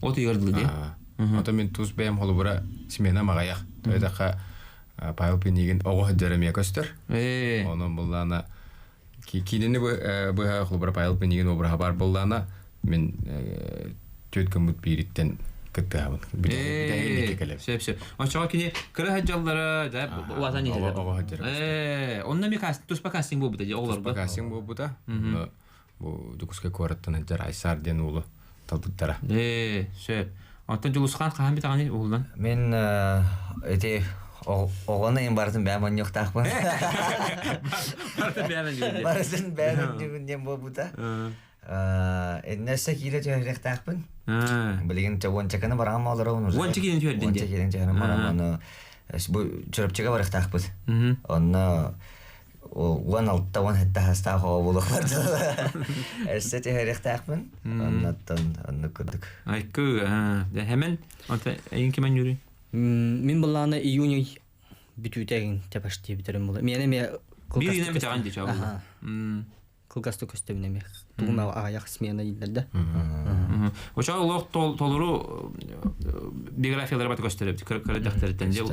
От ыйыгар дылы дии. Ото мин тус бэйэм холобура смена маҕайах. Төһөтөххө Павел Пинигин оҕо сылдьар эмиэ көстөр. Онон буллаана киинини быһа холобура Павел Пинигин обраһа баар буоллаана мин түөрт гыммыт биириттэн кыттыһабын. Бүтэһик кэлэбин. Сөп сөп. Оччоҕо кини кыра сылдьаллара да улаатан иһэллэр. Оҕо сылдьар. Онно ми туспа кастинг буолбута дии оҕолорго. Туспа кастинг буолбута. Бу Дьокуускай куораттан сылдьар Айсар диэн уолу талбыттара. Сөп. Оттон Дьулусхан хаһан бүтэҕиний уһуллан? Мин ити оҕону им барытын бэйэм онньуохтаахпын. Барытын бэйэм онньугун. Барытын бэйэм онньугун диэн буолбута. Иннэссе киилэ түһэриэхтээхпин. Билигин уончаканы бараҕам олоробун уже. Уонча киилэни түһэрдин Уонча киилэни түһэрэн баран ону бу Чурапчыга барыахтаахпыт. Онно 16 17 хастаах оҕо буолуохпар Өссө түһэриэхтээхпин. Оннуттан оннук курдук. Айкы, хэмэн, онто эйин кимэн юрий? Мин былаана июнь бүтүүтэ почти бүтерим була. Миэнэ эмиэ Биир инэн бүтэҕин дии чаҕыл. Кылгастык көстөбүн эмиэ. Тугум аҕыйах смена дииллэр да. Очо олох толору биографиялары бата көстөр эбит. Кыра дьахтарыттан дьыл.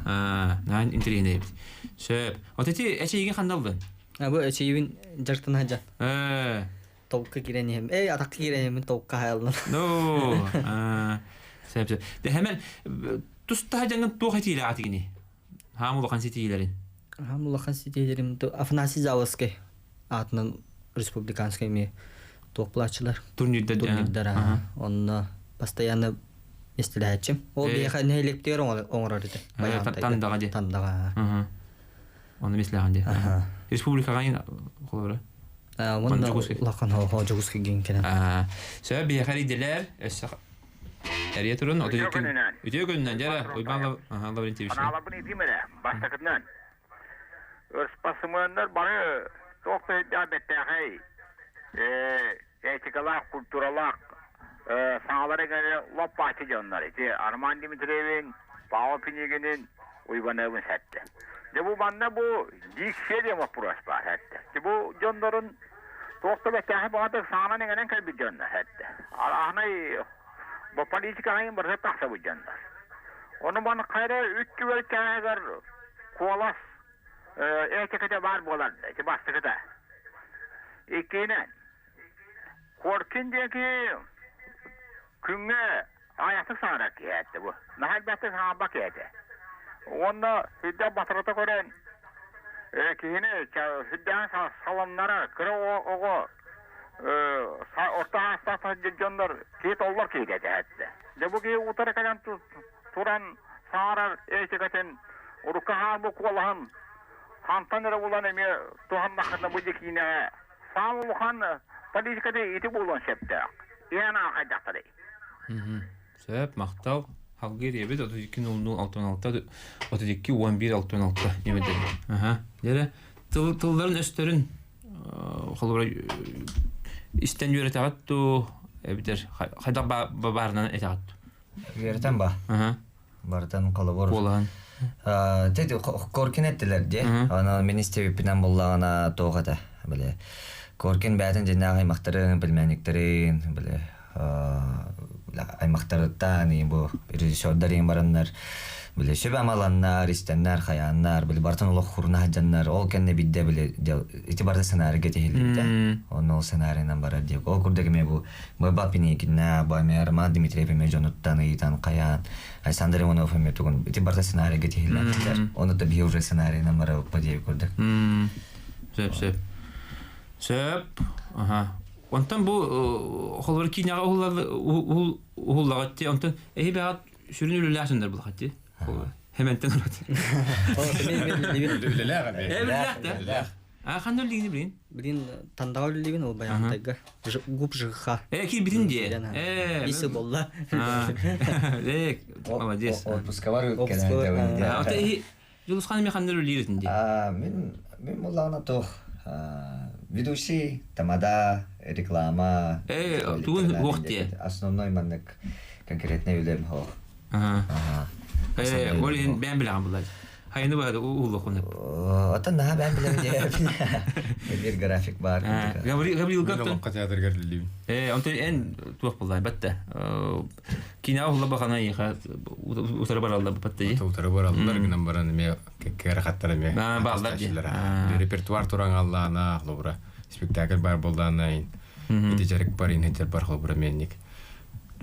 Наан интэриэһинэй эбит. Сөп. Вот эти эчейигин ханналдын? Бу эчейибин дьарыктана сылдьан. Толка киирэн иһэм. Эй, атахха киирэн иһэммин толка хааллым. Ну, сөп сөп. Де хэмэн тустаха дьаҥын туох этиилээх атигини? Хаам улахан ситиилэрин. Хаам улахан ситиилэрим Афанасий Заводской аатынан республиканскай эмиэ туох булааччылар турнирдар турнирдар онно постоянно истилээччим ол биһиэхэ нэһилиэктигэр оҥорор этэ Тандаҕа дии Тандаҕа онно мислэҕин дии республикаҕа холобура уонна улахан Дьокуускай кэлэн сөп биһиэхэ эрийдилэр өссө эрийэ турун үтүө күнүнэн дьэ Уйбаан Лаврентьевич Аналарбын этиим эрэ бастакытынан Ыспасымыаннар бары туох да өйдөөх бэртээхэй этикалаах, культуралаах саҥалар эҥэрэ лоп-бааччы дьоннор. Ити Арман Дмитриевин, Павел Пинигинин, Уйбаныабын сэттэ. Дьэ бу манна бу дикция диэн боппуруос баар сэттэ. Дьэ бу дьоннорун туох да бэртээхэй баҕатык саҥанан иҥэрэн кэлбит дьоннор сэттэ. Арааһынай бу политикаҕа иһин барыта тахсыбыт дьоннор. Ону маны хайра үт түгэл чааһыгар куолас этиката баар буолар ити бастакыта. Иккиһинэн, Коркин диэки күҥҥэ аҕыйахтык саҥарар киһи этэ бу. Наһаа элбэхтик саҥарбат киһи этэ. Уонна сүрдээх батарыта көрөн киһини сүрдээҕин салыннарар кыра оҕо орто саастаах дьоннор киһи толлор киһитэ этэ. Дьэ бу киһи утары кэлэн туран саҥарар этикатын урукку хаалбыт куолаһын хантан эрэ булан эмиэ туһаннаххына бу дьикиинэҕэ саамай улахан политиката ити буолуон сөптөөх. Иһэн аахайдахтарый. Сөп, махтал. Халгыр ебит 32 00 66 32 11 66 немеден. Аха. Дere тыл тылларын өстөрүн холобура истен үөрэтэҕит ту эбитер хайдах баарынан этэҕит. Үөрэтэн ба. Аха. Барытын холобур. Куолаһын. Тети Коркин эттилэр дии. Аны мин истибиппинэн буллаҕына туох этэ били Коркин бэйэтин дьиннээх аймахтарын, племянниктарын, били аймахтарыттан бу режиссердар иин бараннар били сүбэ амаланнар, истэннэр, хайааннар, били барытын олох хуруна сылдьаннар, ол кэннэ бидде били ити барыта сценарийга тиһиллибитэ. Онно ол сценарийынан барар диэк. Ол курдук эмиэ бу Быба Пинигинна, бу эмиэ Роман Дмитриев эмиэ дьонуттан ыйытан хайаан, Александр Иванов эмиэ тугун ити барыта сценарийга тиһиллибиттэр. Ону да биһи уже сценарийынан барабыппа диэбит курдук. Сөп, сөп. Сөп. Аха. Онтон бу холобур киинэҕэ уһуллаҕыт дии. Онтон эһи бэҕэт сүрүн үлэлээх дьоннор булахат дии. Хэмэнтэн урат. Үлэлээх эбит. Үлэлээх да. А ханна үллигини билин? Билин Тандаҕа үллигин ол Баянтайга. Губ ЖХ. Э, киирбитин дии. Э, Исы болла. Э, молодец. Отпускабар кэлэн. Ата иһи Жулусхан эми ханна үллииритин дии. Мин мин буллаҕына туох ведущий, тамада, реклама. Э, тугун уох дии. Основной маннык конкретный үлэм хоох. Э, ол иһин бэйэм билэҕин булла. Хайыны баһады уллохуна. Оттон наһаа бэйэм билэм диэбин. Бир график бар. Гаврил Мен олоххо театргар үллүүбүн. Э, онтон эн туох буллай батта. Кинаа улла бахана иха утары бараллар батта. Утары бараллар гынан баран эме кэккэ хаттар эме. Бааллар ди. Репертуар туран аллаана хлобура. Спектакль бар болдаана ин. Ити жарык бар ин хеджер бар хлобура менник.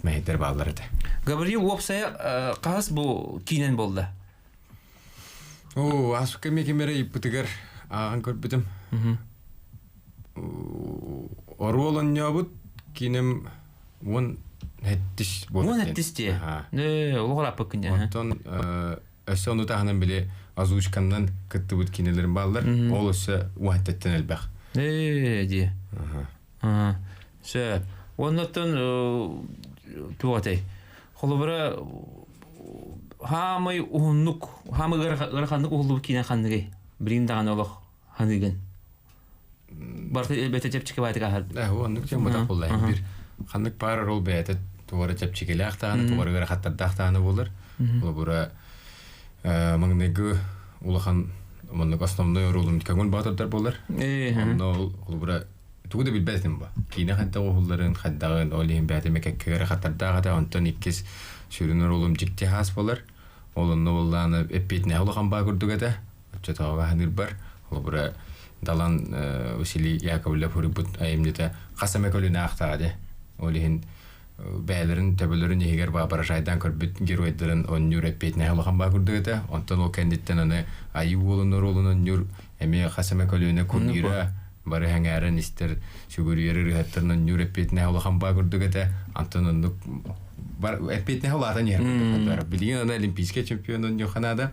Мэһитер бааллар этэ. Гаврил уопсайа хаһыс бу киинэн буолла? Оо, ааспыкка эмиэ ким эрэ ыйыппытыгар ааҕан көрбүтүм. Оруол онньообут киинэм уон хэттис буолбут. Уон хэттис дии. Ээ, олох ырааппыккын дии. Онтон өссө ону таһынан били озвучканнан кыттыбыт киинэлэрим бааллар. Ол өссө уон хэттиттэн элбэх. Ээ, дии. Сөп. Оннуттан туох этэй? Холобура хаамай уһуннук, хаамай ыараханнык уһуллубут киинэ ханныгый? Билигин даҕаны олох ханыгын. Барыта бэйэтэ чэпчэки баайтык аһар. Э, оннук дьон батах буолла. Бир ханнык паар рол бэйэтэ туора чэпчэкилээх даҕаны, туора ыарахаттардаах даҕаны буолар. Холобура маҥнайгы улахан маннык основной оруолун көҥүл баатырдар буолар. Онно ол холобура тугу да билбэт этим ба. Киинэ хайдах уһулларын, хайдаҕын, ол иһин бэйэтэ кэккэ хаттардаах этэ. Онтон иккис сүрүн оруолум дьикти хаас буолар. Ол онно буоллаана эппиэтинэһэ улахан баа курдук этэ. Оччотооҕу ханыырбар холобура Далан Василий Яковлев суруйбут айымньыта хас эмэ көлүнэ аахтаҕа дии. Ол иһин бэйэлэрин төбөлөрүн иһигэр воображайдаан көрбүт геройдарын онньуур эппиэтинэһэ улахан баа курдук этэ. Онтон ол кэнниттэн аны айыы уолун оруолун онньуур эмиэ хас эмэ көлүөнэ кумира бары сэҥээрэн истэр сүгүрүйэр ырыһаттарын онньуур эппиэтинэһэ улахан баа курдук этэ. Антон оннук бар эппиэтинэһэ улаатан иһэр курдук. Билигин аны олимпийскай чемпион онньуохха наада.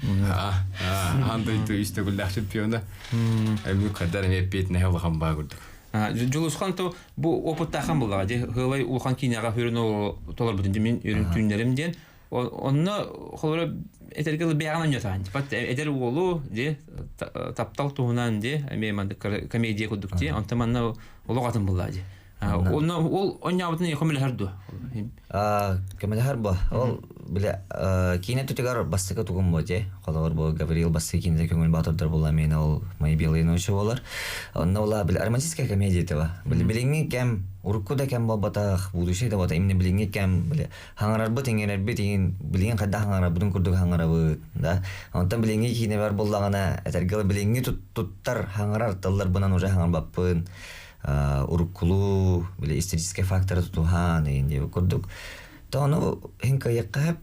Аан дойду үс төгүллээх чемпиона. Эмиэ хайдар эмиэ эппиэтинэһэ улахан баа курдук. Дьулусхан то бу опыттаахан буллаҕа дии Хылай улахан киинэҕэ хүрүн толорбутун дии мин үрүн түүннэрим диэн онно холоро этэргэ дылы бэйэҕин онньотоон типа эдэр уолу дии таптал туһунан дии эмиэ маннык комедия курдук дии онтон манна олох атын буллаа дии Онно ол онньообутун көмөлөһөр дуо? Көмөлөһөр бу. Ол биле киинэ түтүгэр бастакы тугум бу дии. Холобур бу Гавриил бастакы киинэтэ көҥүл баатырдар буолла миэнэ ол Мои белые ночи буолар. Онно була биле романтическая комедия это Биле билиҥҥи кэм урукку да кэм буолбатах, будущее да буолбатах, именно билиҥҥи кэм биле хаҥарарбыт иҥэрэрбит иһин билигин хайдах хаҥарарбытын курдук хаҥарабыт да. Онтон билиҥҥи киинэбэр буоллаҕына этэргэ билиҥҥи туттар хаҥарар тылларбынан уже хаҥарбаппын. Уруккулуу били историческай факторы тутуһаан иһин диэбит курдук то ону иһин кыайыахха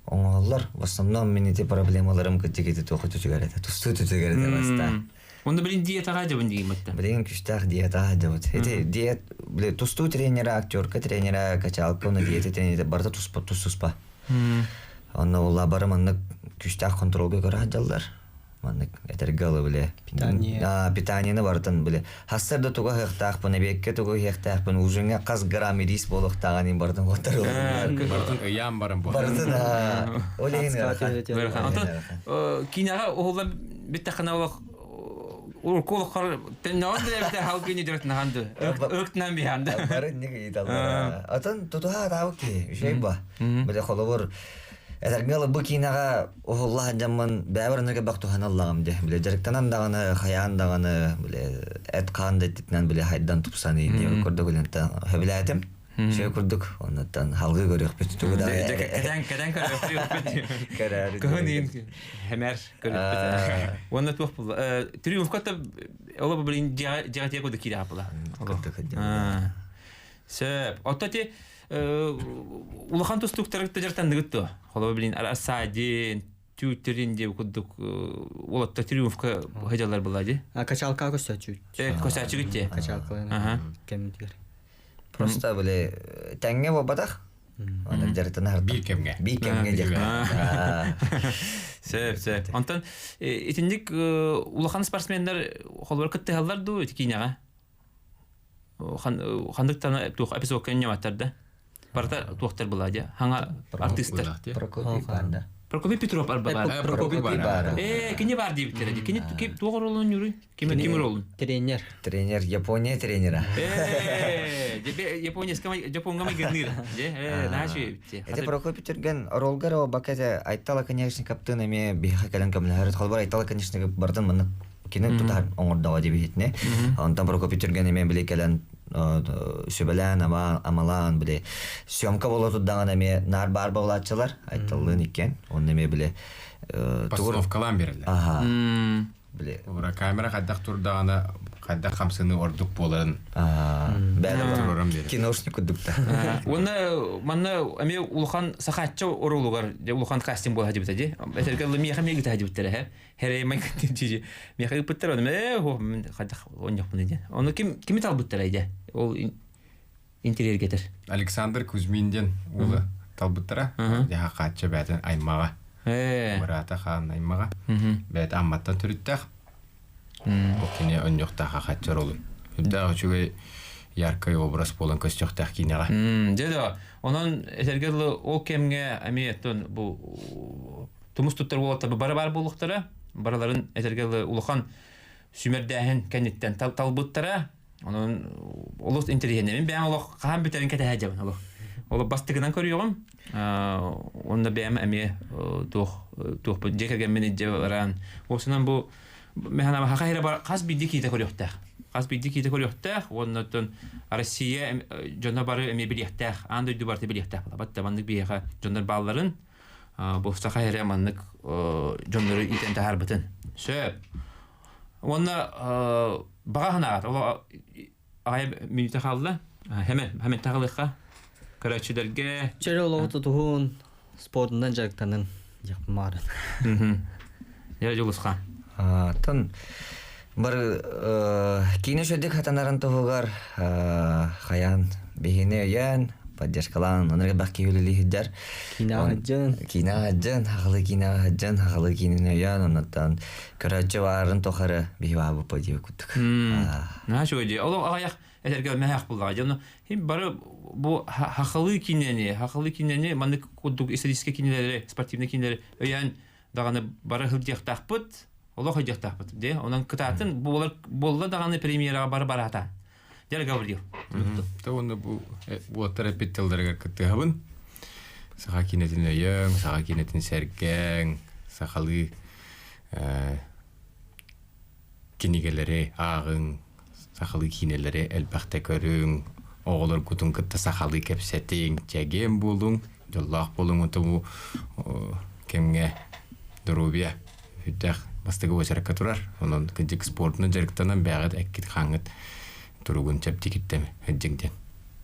оҥоһоллор в основном мин ити проблемаларым кырдьык ити туоху түтүгэр этэ тустуу түтүгэр этэ баста Онно билин диетаҕа дьабын дииматта. Билигин күстээх диетаҕа дьабыт. Ити диет били тустуу тренера, актерка тренера, качалка, уонна диета тренера барыта туспа тус туспа. Онно улла бары маннык күстээх контролга көрө сылдьаллар. Маннык этэргэ ылы биле. Питание. Питаниены барытын биле. Хассар да туга ыһыахтаахпын, эбиэккэ тугу иһиэхтээхпин, ужиҥҥа хас грамм ирис буолуохтааҕын иһин барытын уоттар Барытын ыйаан баран буолар. Барытын ол иһин ыарахан. Онтон киинэҕэ уһуллан бүттэххинэ олох урукку олоххор төннөҕүн да эбитэ халгыны дьарыктанахан ду ырыктынан биһаан да. Бары инник ыйыталлар. Атын тутуһа атаабыт киһи үчүгэй ба. Биле холобур Этэргэ дылы бу киинэҕэ уһулла сылдьаммын бэйэбэр онно кэлбэх туһаналлаҕым дии. Били дьарыктанан даҕаны, хайаан даҕаны, били эт-хаан да ититинэн били хайдан тупсан диэн курдук үлэнтэн сөбүлээтим. Үчүгэй курдук. Оннуттан салгыы көрүөхпүт. Тугу да Кэтэн кэтэн көрүөхпүт. Көрөөрү. Кыһын иин хэмэр көрүөхпүт. Уонна туох буолла? Триумфка та оло блин дьиэҕэ тиэ курдук киирэ була. Сөп. Отто ти улахан тустууктары дьарыктанныгыт дуо? Холобур, билин Ассадин, Тютерин диэ курдук уолаттар триумфка сылдьаллар буолла дии. Качалка көстөөчү. Көстөөчүгүт дии. Качалка кэмитигэр. Просто били тэҥҥэ буолбатах. Аны дьарыктана Биир кэмҥэ. Биир кэмҥэ диэххэ. Сөп, сөп. Онтон итинник улахан спортсменнар холобур кыттыһаллар дуу ити киинэҕэ? Ханнык тана туох эпизодка ньаматтар да? Барыта туохтар была дии? Хаҥа артыыстар. Прокопий бар да. Прокопий Петров арбалар. Прокопий бар. Э, кини бар диэбиттэрэ дии. Кини туох оруолун юруй? Ким ким оруолун? Тренер. Тренер, Япония тренера. Э, японецка японга майгынныыр. Э, наачы Эти Прокопий Түрген ролгар о бакете Айтала конечно каптын эме биһиэхэ кэлэн көмөлөһөр. Холбор Айтала конечно бардын маннык кини тутар оҥордоҕо диэбиһитинэ. Онтон Прокопий Түрген эмиэ били кэлэн сүбэлээн амалаан били съемка буола турдаҕына эмиэ наар баар буолааччылар Айталлыын иккиэн. Онно эмиэ били Постановкалаан береллер. Аха. Били Ура камера хайдах турдаҕына хайдах хамсыны ордук буоларын бэйэ тураран берер. киношник курдукта. Уонна манна эмиэ улахан сахаачча оруолугар улахан кастинг буола сылдьыбыта дии. Этэргэ дылы миэхэ эмиэ ыыта сылдьыбыттара эһэ. Хэрэй дии миэхэ ыыппыттар ону ээ мин хайдах оонньохпунуй диэн. Ону ким кими талбыттара дии ол интерьергетер. Александр Кузьмин диэн уолу талбыттара. Дьаха хаачча бээтин аймаҕа. Быраата хаан аймаҕа. Бэйэтэ Амматтан төрүттээх. Ол кини онньуохтаах хаачча оруолун. Үрдээх үчүгэй яркай образ буолан көстүөхтээх киинэҕэ. Дьэ да, онон этэргэ дылы ол кэмҥэ эмиэ оттон бу тумус туттар уолаттар бары баар буолуохтара. Барыларын этэргэ дылы улахан сүмэрдээһин кэнниттэн талбыттара. Онон олус интэриэһинэйбин бэйэм олох хаһан бүтэрин кэтэһэ дьабын олох. Олох бастакынан көрүөҕүм. Онно бэйэм эмиэ туох туох дьиэ кэргэммин илдьэ баран уопсайынан бу мэханама хаха хира бар хас биирдии киһитэ көрүөхтээх. Хас биирдии киһитэ көрүөхтээх уонна оттон Россия дьоно бары эмиэ билиэхтээх, аан дойду барыта билиэхтээх буолла. Батта маннык биһиэхэ дьоннор баалларын бу саха эрэ маннык дьоннору иитэн таһаарбытын. Сөп. Уонна баҕа санааҕыт ол аҕай мүнүүтэ хаалла. Хэмэн, хэмэн таҕылыахха. Көрөөччүлэргэ Чөл олоҕу тутуһун, спордунан дьарыктанын дьахпымаарын. Дьэ Дьулусхан. Тон бары киинэ үчүгдүк хатанарын туһугар хайаан биһини өйөөн, поддержкалаан, онно элбэх киһи үлэлии сылдьар. Киинэҕэ сылдьан. Киинэҕэ сылдьан, хахалы киинэҕэ сылдьан, хахалы киинэни өйөөн, оннуттан көрөөччү баарын тухары биһи баабыппа диэбит курдук. Наһаа үчүгэй дии. Ол аҕыйах этэргэ мэһээх буллаҕа дьону хим бары бу хахалы киинэни, хахалы киинэни маннык курдук историческай киинэлэри, спортивный киинэлэри өйөөн даҕаны бары сылдьыахтаахпыт, олох сылдьыахтаахпыт дии. Онон кытаатын буолар буолла даҕаны премьераҕа бары бараата. Дьэ Гаврил. Та уонна бу уоттар эппит тылларыгар кыттыһабын. Саха киинэтин өйөҥ, саха киинэтин сэргээҥ, сахалыы кинигэлэри ааҕыҥ, сахалыы киинэлэри элбэхтэ көрүҥ, оҕолоргутун кытта сахалыы кэпсэтиҥ, чэгиэн буолуҥ, дьоллоох буолуҥ бу кэмҥэ доруобуйа сүрдээх бастакы уочаракка турар. Онон кырдьык спордунан дьарыктанан бэйэҕит эккит-хааҥҥыт туругун чэбдигирдэм сылдьыҥ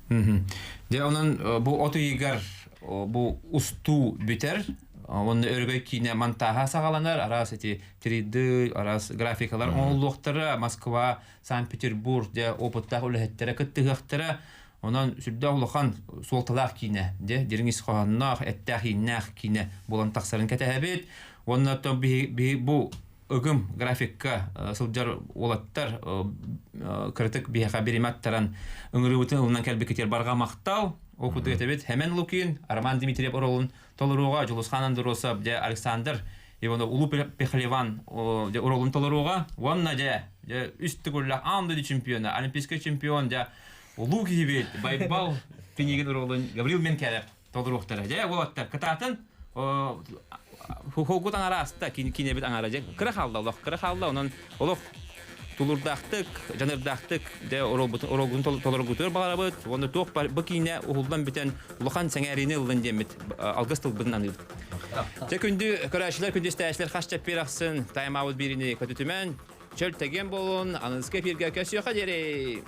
диэн. Дьэ онон бу от ыйыгар бу устуу бүтэр. Онно өрөгөй киинэ монтааһа саҕаланар, араас ити 3D, араас графикалар оҥоһуллуохтара, Москва, Санкт-Петербург дьэ опыттаах үлэһиттэрэ кыттыһыахтара. Онон сүрдээх улахан суолталаах киинэ, дьэ дириҥ ис хоһоонноох, эттээх-ииннээх киинэ буолан тахсарын кэтэһэбит. Уонна оттон биһи, бу ыгым графикка сылдьар уолаттар кырытык биһиэхэ бириэмэ аттаран ыҥырыыбытын ылынан кэлбиккитигэр барҕа махтал. Ол курдук этэбит Хэмэн Лукин, Роман Дмитриев оруолун толорууга Дьулусхан Андросов, дьэ Александр Иванов Улуу Пехлеван дьэ оруолун толорууга уонна дьэ дьэ үс төгүллээх аан дойду чемпиона, олимпийскай чемпион дьэ улуу киһибит Байбал Пинигин оруолун Гаврил Менкерев толоруохтара. Дьэ уолаттар кытаатын Хохолгут аҥара аста, киинэбит аҥара дьэ кыра хаалла олох, кыра хаалла, онон олох тулуурдаахтык, дьаныардаахтык дьэ оролгун толоргутугар баҕарабыт уонна туох бу киинэ уһуллан бүтэн улахан сэҥээриини ыллын диэммит алгыс тылбытын аныыбыт. Дьэ күндү көрөөччүлэр, күндү истээччилэр хас чэппиэр ахсын тайм-аут биириини көтүтүмэн, чөл тэгиэн буолун, аныгыскы эфиргэ көрсүөххэ диэри!